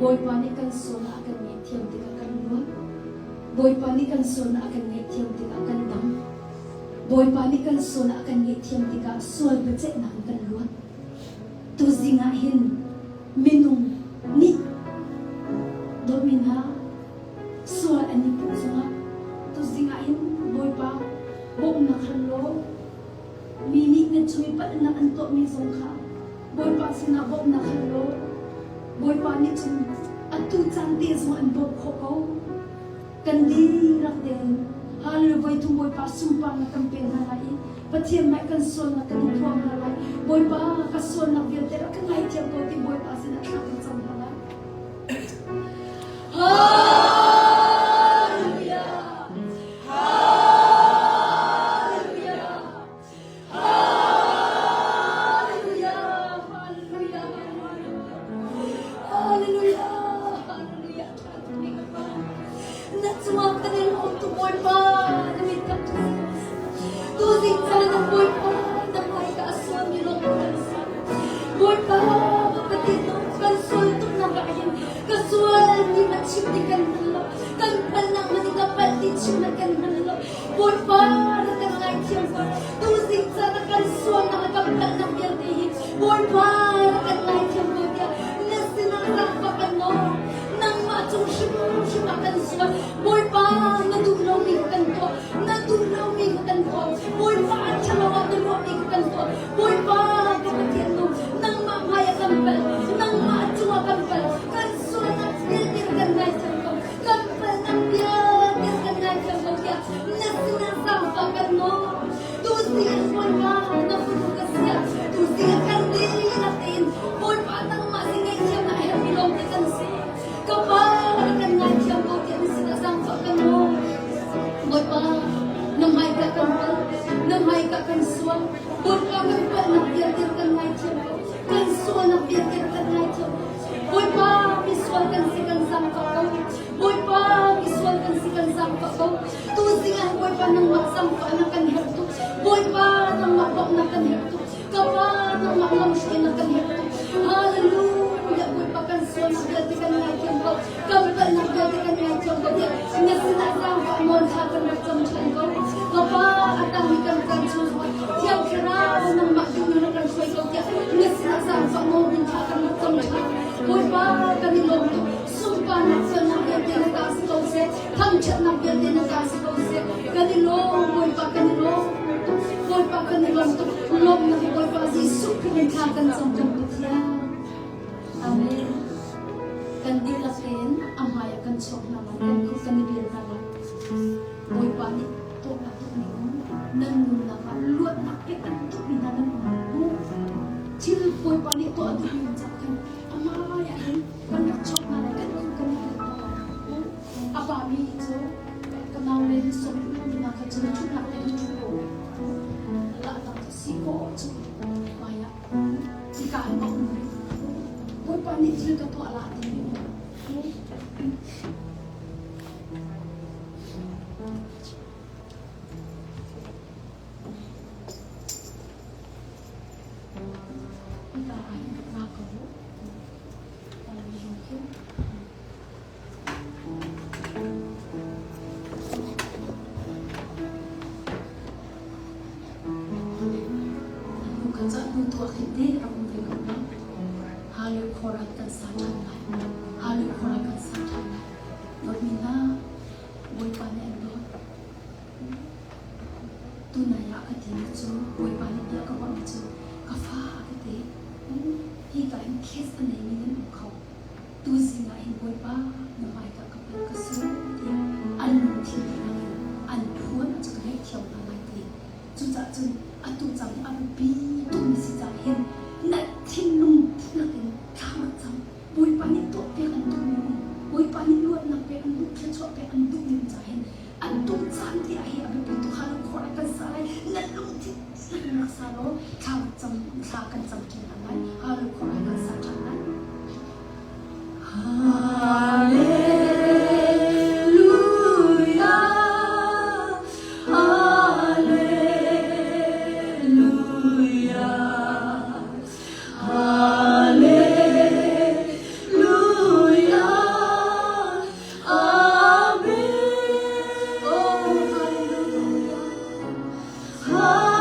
Bawipa nih kan sualnak a kan ngaihthiam tikah kan luat. Bawipa nih kan sualnak a kan ngaihthiam tikah kan dam. Bawipa nih kan sualnak a kan ngaihthiam tikah sual biaceihnak in kan luat. Tuzing ah hin minung nih dawtmi hna sual an i puh zongah tuzing ah hin Bawipa bawmhnak hal law mi nih na cung i palhnak an tuahmi zong kha Bawipa sinah bawmhnak hal law Bawipa nih cun atu caan te zong an bawmh khawh ko. Kan dihlak tein Hallelujah voi thum Bawipa sunparnak kan pe hna lai i Pathian hmai kan sualnak kan i phuang hna lai. Bawipa ka sualnak vialte rak ka ngaithiam ko ti Bawipa sinah thla kan cam hna lai. Hallelujah! Hallelujah! Hallelujah! Hallelujah! Hallelujah! Hallelujah! Na cungah kan in lawm tu Bawipa, na mit kan tu Tuzing caan ah Bawipa, na hmai ka a sualmi lawng kan si. Bawipa, Pathian kan sual tuk nak ah hin ka sual ti ma chim ti kan hman lo. Kan palnak man ka palh ti chim man kan hman lo. Bawipa na kan ngaithiam ko. Tuzing caan ah kan sualnak le kan palhnak vialte hi Bawipa na kan ngaithiam ko tiah na sinah zaangfah kan nawl. Nangmah cung hrimhrim ah kan sual. Bawipa na duh lomi kha kan tuah. Na duh lomi kha kan tuah. Bawipa a ṭhalo ah na ruahmi kha kan tuah. Bawipa ka Pathian nu, nangmah hmai ah kan pal. Nangmah cungah kan pal. Kan sualnak vialte kan ngaithiam ko. Kan palnak vialte kan ngaithiam ko tiah na sinah zaangfah kan nawl. Tuzing ah Bawipa na fanu ka si ah tuzing ah kan dihlak tein Bawipa nangmah sin ngaihthiamnak a herhmi lawngte kan si. Ka Pa na kan ngaithiam ko tiah na sinah zaangfah kan nawl. Bawipa na hmaika kan pal, na hmaika kan sual. Bawipa kan palhnak vialte kan ngaithiam ko. Kan sualnak vialte kan ngaithiam ko. Bawipa misual kan si kan zaangfah ko. Bawipa misual kan si kan zaangfah ko. Tuzing ah Bawipa nangmah zaangfah na kan herh tuk. Bawipa nangmah bawmh na kan herh tuk. Ka Pa nangmah lamhruai na kan herh tuk. Hallelujah Bawipa kan sualnak vialte kan ngaithiam ko. Kan palhnak vialte kan ngaithiam ko tiah na sinah zaangfah nawl thla kan rak cam ṭhan ko. Ka Pa a tangmi kan caan chung zongah Thiang Thlarau nangmah duhnak na kan hruai ko tiah na sinah zaangfah nawl in thla kan rak cam ṭhan. Bawipa kan. Sunparnak sualnak vialte na ta si ko seh. Thangṭhatnak vialte na ta si ko seh. Kan i lawm, Bawipa kan i lawm tuk. Bawipa kan i lawm tuk. Lawmnak hi Bawipa Jesuh Khrih in thla kan cam kan Pathian. Amen. Kan dihlak tein a hmai ah kan chuak hna lai, kan khuk kan i bil hna lai. Bawipa nih tuah a duhmi um, nan nunnak ah luatnak pek an duhmi hna nan um mu. Thil Bawipa nih tuah a duhmi um caah khan a hmai ah hin kan rak chuak hna lai, kan khuk kan i bil hna lai. A pa mi cu ka nau le ni som hna kha cun ṭhutnak te in ṭhu ko. Lah dang cu si khawh cu hmai ah Hika hin ka um rih. Bawipa nih thil ka tuah la ti mi Hika ah hin rak ra ko u. Hnu kan cah hnu tuah khi te rak um ve ko na. Halu khorai kan sa ṭhan lai. Halu khorai kan sa ṭhan lai. Dawtmi hna, Bawipa nih an dawt. Tunai ah ka timi cu Bawipa nih bia ka ruahmi cu ka fa ka ti. Hika hin case a neimi nan um kho. Tuzing ah hin Bawipa na hmaika ka pek ka si tiah an lungthin dihlak in an phuan ahcun ka ngaihthiam hna lai ti. Cucaah cun atu cang hi a biapi tukmi si caah hin na thinlung dihlak in thla rak cam. Bawipa nih tuahpiak an duhmi um, Bawipa nih luatnak pek an duh, thluachuah pek an duhmi um caah hin atu caan te ah hi a biapi tuk halo khor ah kan sa lai. Na lungthin dihlak in rak sa law thla rak cam, thla kan cam ṭi hna lai. Halo khor ah kan sa ṭhan lai. Hallelujah, Hallelujah, Hallelujah, Amen. Oh, hallelujah. Hallelujah,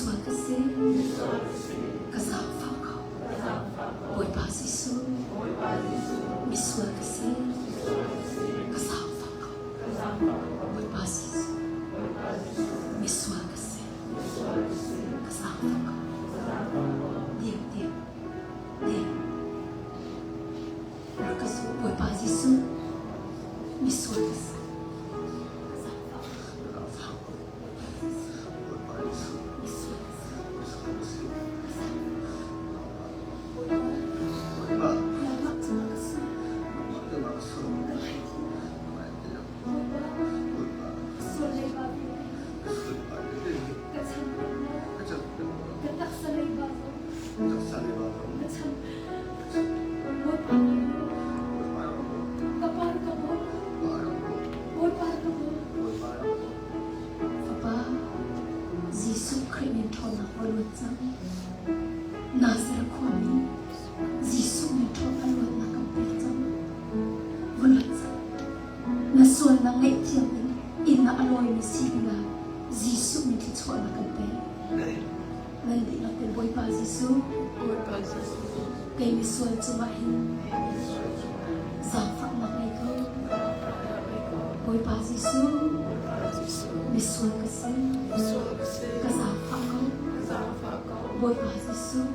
Misual ka si. Ka zaangfah ko. Bawipa Jesuh. Misual ka si. Ka zaangfah ko. Bawipa Jesuh. Misual ka si. Ka zaangfah ko. Dir, dir, dir. Rak ka zu, Bawipa Jesuh. Misual ka si. Ka zaangfah ko. Fapa, Jesuh Khrih min ṭhawnnak va luat cang. Nazareth khuami Jesuh min ṭhawn a luatnak kan pek cang. Va luat cang. Na sualnak ngaihthiam in inn ah a lawimi si dingah Jesuh min thluachuahnak kan pek. Nan dihlak in Bawipa Jesuh, Bawipa Jesuh, kei misual cungah hin zaangfahnak ngei ko. Bawipa Jesuh, misual ka si, ka zaangfah ko. Bawipa Jesuh,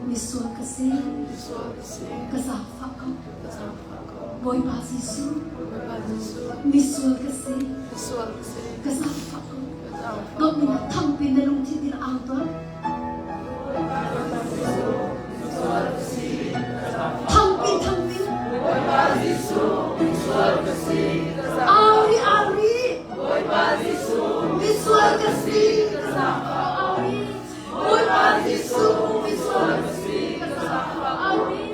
misual ka si, ka zaangfah ko. Bawipa Jesuh, misual ka si, ka zaangfah ko. Dawtmi thangpi na lungthin in au tuah. Thangpi thangpi. Auri auri. Misual ka si. Auri. Bawipa Jesuh misual ka si. Auri.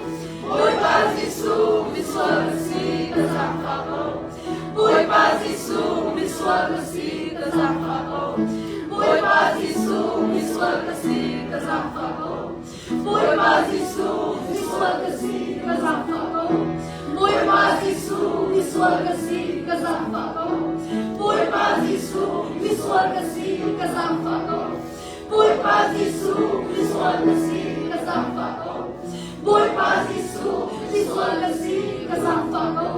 Bawipa Jesuh misual ka si. Ka zaangfah ko. Bawipa Jesuh misual ka si. Ka zaangfah ko. Bawipa Jesuh misual ka si. Ka zaangfah ko. Bawipa Jesuh misual ka si. Ka zaangfah ko. Bawipa Jesuh misual ka si. Ka zaangfah ko. Bawipa Jesuh misual ka si. Ka zaangfah ko. Bawipa Jesuh misual ka si. Ka zaangfah ko. Bawipa Jesuh misual ka si. Ka zaangfah ko.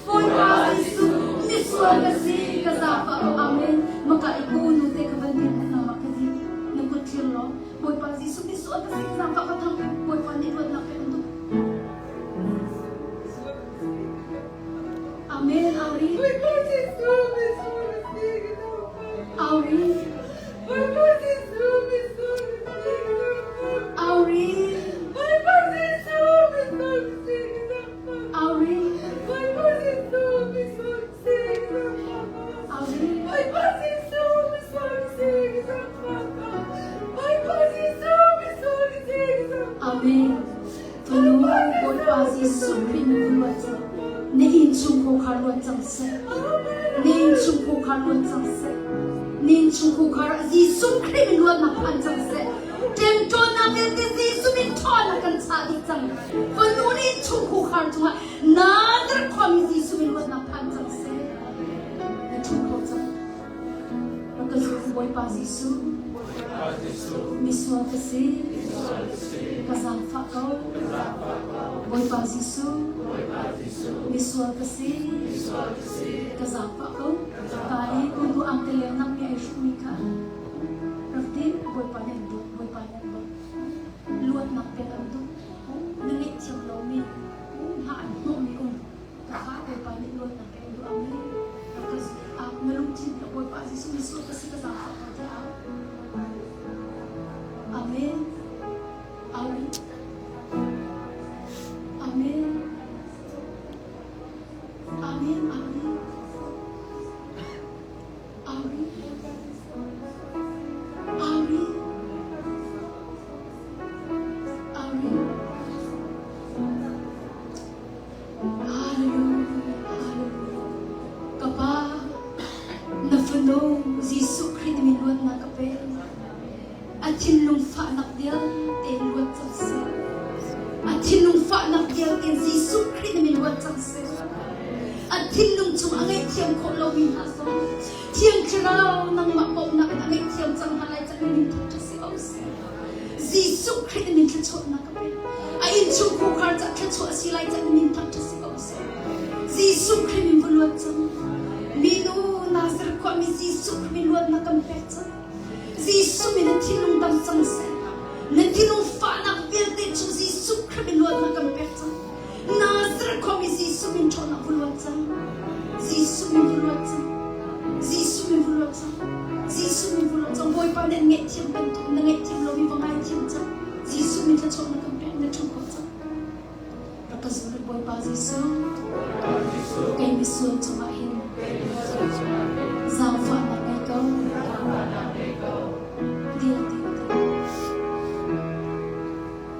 Bawipa Jesuh misual ka si. Ka zaangfah ko. Amen. Maka iku nu te ka van din na ma ka di na kut thlir law Bawipa Jesuh misual ka si ka zaangfah ko thang Bawipa nih luatnak pe kan duh. Amen. Auri. Bawipa Jesuh misual ka si. Ka zaangfah ko. Auri. Bawipa Jesuh misual ka si. Ka zaangfah ko. Auri. Bawipa Jesuh misual ka si. Ka zaangfah ko. Auri. Bawipa Jesuh misual ka si. Ka zaangfah ko. Auri. Bawipa Jesuh misual ka si. Ka zaangfah ko. Bawipa Jesuh misual ka si. Ka zaangfah ko. Amen. Tunu Bawipa Jesuh Khrih na kun luat cang. Na innchungkhar luat cang seh. Na innchungkhar luat cang seh. Na innchungkhar Jesuh Khrih min luatnak phan cang seh. Ṭemṭawnnak vialte Jesuh min ṭhawnnak kan chah dih cang. Fanu na innchungkhar cungah Nazareth khuami Jesuh min luatnak phan cang seh. Na ṭhu kho cang. Rak ka zum Bawipa Jesuh. Misual ka si. Ka zaangfah ko. Bawipa Jesuh. Misual ka si. Ka zaangfah ko. Ta i unu ang te leng nak mi ai hrukmi kha rak ti Bawipa nih an dawt. Bawipa nih an dawt. Luatnak pek an duh. Na ngaihthiam lomi hna an hnawhmi um. Ka fa Bawipa nih luatnak pek an duh. Amen. Rak ka na lungthin Bawipa Jesuh misual ka si ka zaangfah ko tiah. Amen. Amen. Amen. Amen. Amen. Amen. Amen. Amen. Hallelujah. Hallelujah. Ka Pa, na fanu Jesuh Khrih min luatnak ka pe. A thinlung fahnak vialte in luat cang seh. A thinlung fahnak vialte in Jesuh Khrih min luat cang seh. A thin thinlung chung a ngaihthiam khawh lomi hna zong Thiang Thlarau nangmah bawmhnak in a ngaihthiam cang hna lai cang in thawngṭha si ko seh. Jesuh Khrih in thluachuahnak ka pek. A innchung khukhar cah thluachuah a si lai cang in thangṭhat si ko seh. Jesuh Khrih min va luat cang. Minu Nazareth khuami Jesuh Khrih min luatnak kan pek cang. Jesuh min na thinlung dam cang seh. Na thinlung fahnak vialte cu Jesuh Khrih min luatnak kan pek cang. Nazareth khuami Jesuh min ṭhawnnak va luat cang. Jesuh min va luat cang. Jesuh min va luat cang. Jesuh min va luat cang. Bawipa nih an ngaihthiam bantuk na ngaihthiam lomi va ngaithiam cang. Jesuh min thluachuah na kan pek na ṭhu khawh cang. Rak ka zul Bawipa Jesuh. Kei misual cungah hin zaangfahnak ngei ko. Dil dil dil.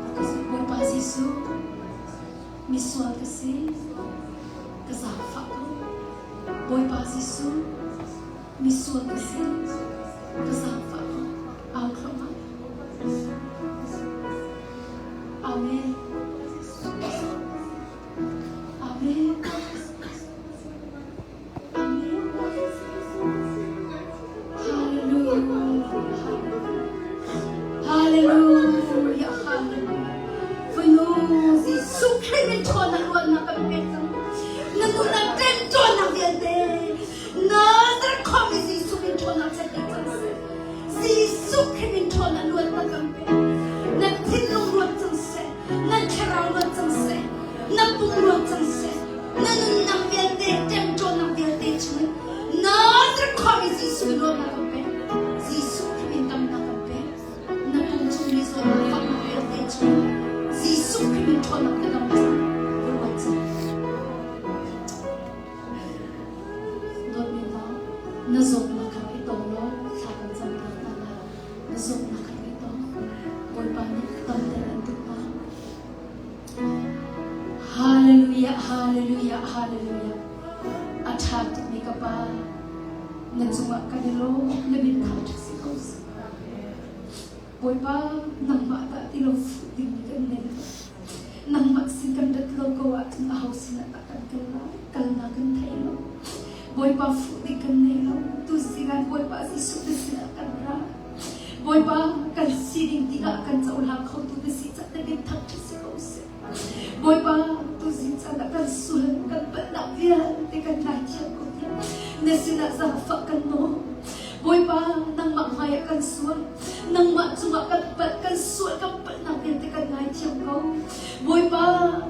Rak ka zul Bawipa Jesuh. Misual ka si, ka zaangfah ko. Bawipa Jesuh, misual ka si, ka zaangfah ko. Au thluahmah. Amen. Amen. Amen. Hallelujah. Hallelujah. Hallelujah. Fanu Jesuh Khrih min ṭhawnnak ruahnak kan pek cang. Na nunnak ṭemṭawnnak vialte Nazareth khuami Jesuh min ṭhawnnak chan pek cang seh. Jesuh Khrih min ṭhawnnak luatnak kan pek. Na thinlung ruat cang seh. Na thlarau ruat cang seh. Na pum ruat cang seh. Na nunnak vialte ṭemṭawnnak vialte chungin Nazareth khuami Jesuh min ruahnak kan pek. Jesuh Khrih min damnak kan pek. Na pum chung mi zawtnak faknak vialte chung Jesuh Khrih min ṭhawnnak na dam cang. Ruat cang. Dawtmi hna, na zawtnak kha i tong law thla kan cam piak hna lai. Na zawtnak kha i tong. Bawipa nih damter an duh hna. Hallelujah, hallelujah, hallelujah. A ṭha tukmi ka Pa, na cungah kan i lawm, na min thangṭhat si ko seh. Bawipa, nangmah dah ti lo fuh dingmi kan nei lo. Nangmah sin kan rat lo ko ahcun aho sinah dah kan kal lai? Kalnak kan thei lo. Bawipa fuh ding kan nei lo. Tu sinah Bawipa Jesuh na sinah kan ra. Bawipa kan sining tikah kan cohlang khotu na si cah na min thangṭhat si ko seh. Bawipa tuzing caan ah kan sual kan palhnak vialte kan ngaithiam ko tiah na sinah zaangfah kan nawl. Bawipa nangmah hmaiah kan sual nangmah cungah kan palh kan sual kan palhnak vialte kan ngaithiam ko. Bawipa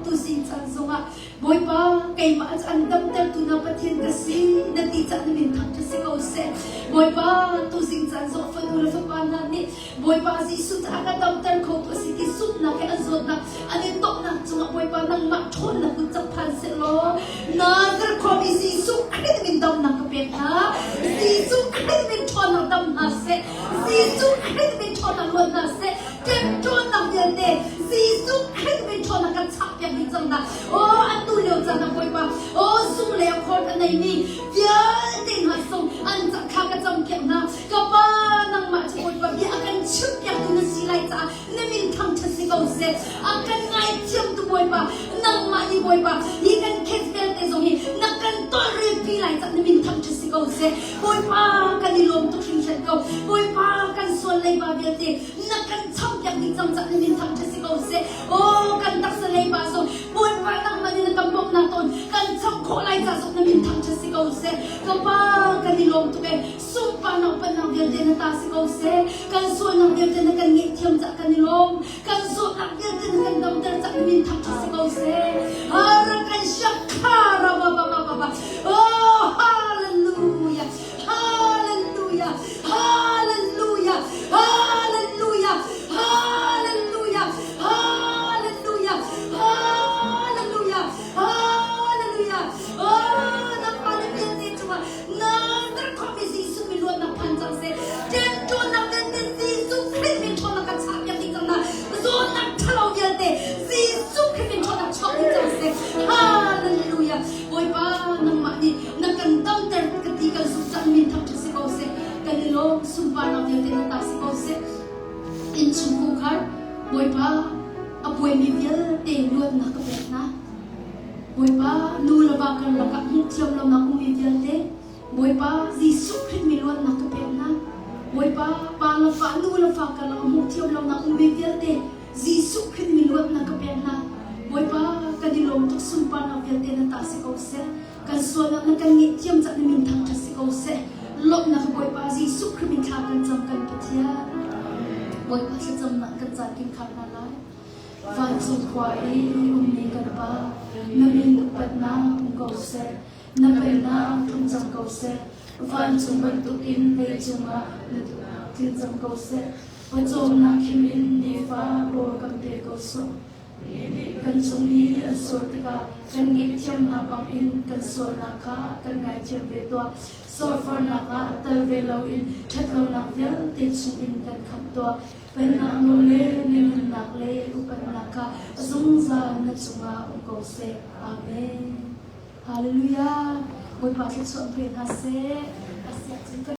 tuzing caan zongah Bawipa, keimah cu an damtertu na Pathian ka si, na ti cah na min thangṭhat si ko seh. Bawipa, tuzing caan zong fanu le fapa hna nih Bawipa Jesuh cu a ka damter khotu a si ti zumhnak he an zawtnak an i tawhnak cungah Bawipa nangmah ṭhawnnak kut cak phan seh law Nazareth khuami Jesuh Khrih min damnak ka pek hna. Jesuh Khrih min ṭhawnnak dam hna seh. Jesuh Khrih min ṭhawnnak luat hna seh. Ṭemṭawnnak vialte Jesuh Khrih min ṭhawnnak kan chahpiak dih cang hna. Aw atu lio caan ah Bawipa, aw zung le khor a neimi vialte hna sung an thla ka campiak hna. Ka Pa, nangmah cu Bawipa bia a kan chimpiaktu na si lai caah na min thangṭhat si ko seh. A kan ngaithiamtu Bawipa, nangmah nih Bawipa, hi kan khet vialte zong hi na kan tawlrelpi lai caah na min thangṭhat si ko seh. Bawipa, kan i lawm tuk hringhran ko. Bawipa, kan sual leiba vialte na kan champiak ding cang cah na min thangṭhat si ko seh. Aw kan taksa leiba zong Bawipa nangmah nih na kan bawmhnak tawn kan cham khawh lai ca zong na min thangṭhat si ko seh. Ka Pa kan i lawm tuk ee. Sunparnak upatnak vialte na ta si ko seh. Kan sualnak vialte na kan ngaihthiam cah kan i lawm. Kan zawtnak vialte na kan damter cah na min thangṭhat si ko seh. Harakan shakhara ba ba ba ba ba. Oh hallelujah. Hallelujah! Hallelujah! Hallelujah! Hallelujah! Hallelujah! Hallelujah! Hallelujah! Oh, nangmah na vialte cungah na khuami Jesuh min luatnak phan cang seh. Ṭemṭawnnak vialte Jesuh Khrih min ṭhawnnak kan chahpiak dih cang hna. Zawtnak ṭhalo vialte Jesuh Khrih min ṭhawnnak chuak dih cang seh. Hallelujah! Bawipa nangmah nih na kan damter ka ti kan zumh cang min thangṭhat si ko seh kan i lawm sunparnak vialte na ta si ko seh innchung khar Bawipa a buaimi vialte luatnak ka pek hna. Bawipa nu le va karlak ah hmuhthiam lonak ummi vialte Bawipa Jesuh Khrih mi luatnak ka pek hna. Bawipa pa le fa nu le fa karlak ah hmuhthiam lonak ummi vialte Jesuh Khrih mi luatnak ka pek hna. Bawipa kan i lawm tuk sunparnak vialte na ta si ko seh. Kan sualnak na kan ngaihthiam cah na min thangṭhat si ko seh. Lawmhnak Bawipa Jesuh Khrih min thla kan cam kan Pathian. Bawipa thlacamnak kan caan kin khar hna lai. Vancung khua i ummi kan Pa, na min upatnak um ko seh. Na pennak tlung cang ko seh. Vancung bantukin leicung ah na duhnak tling cang ko seh. Pawcawmnak khim in nifa rawl kan pe ko sawh. Kan cung i an sual tikah kan ngaihthiamnak bangin kan sualnak kha kan ngaithiam ve tuah. Sualfornak ah tel ve loin ṭhatlonak vialte chungin kan khamh tuah. Pennak nawl le nunnak le upatnak kha a zungzal na cungah um ko seh. Amen. Hallelujah. Bawipa thluachuah pe hna seh.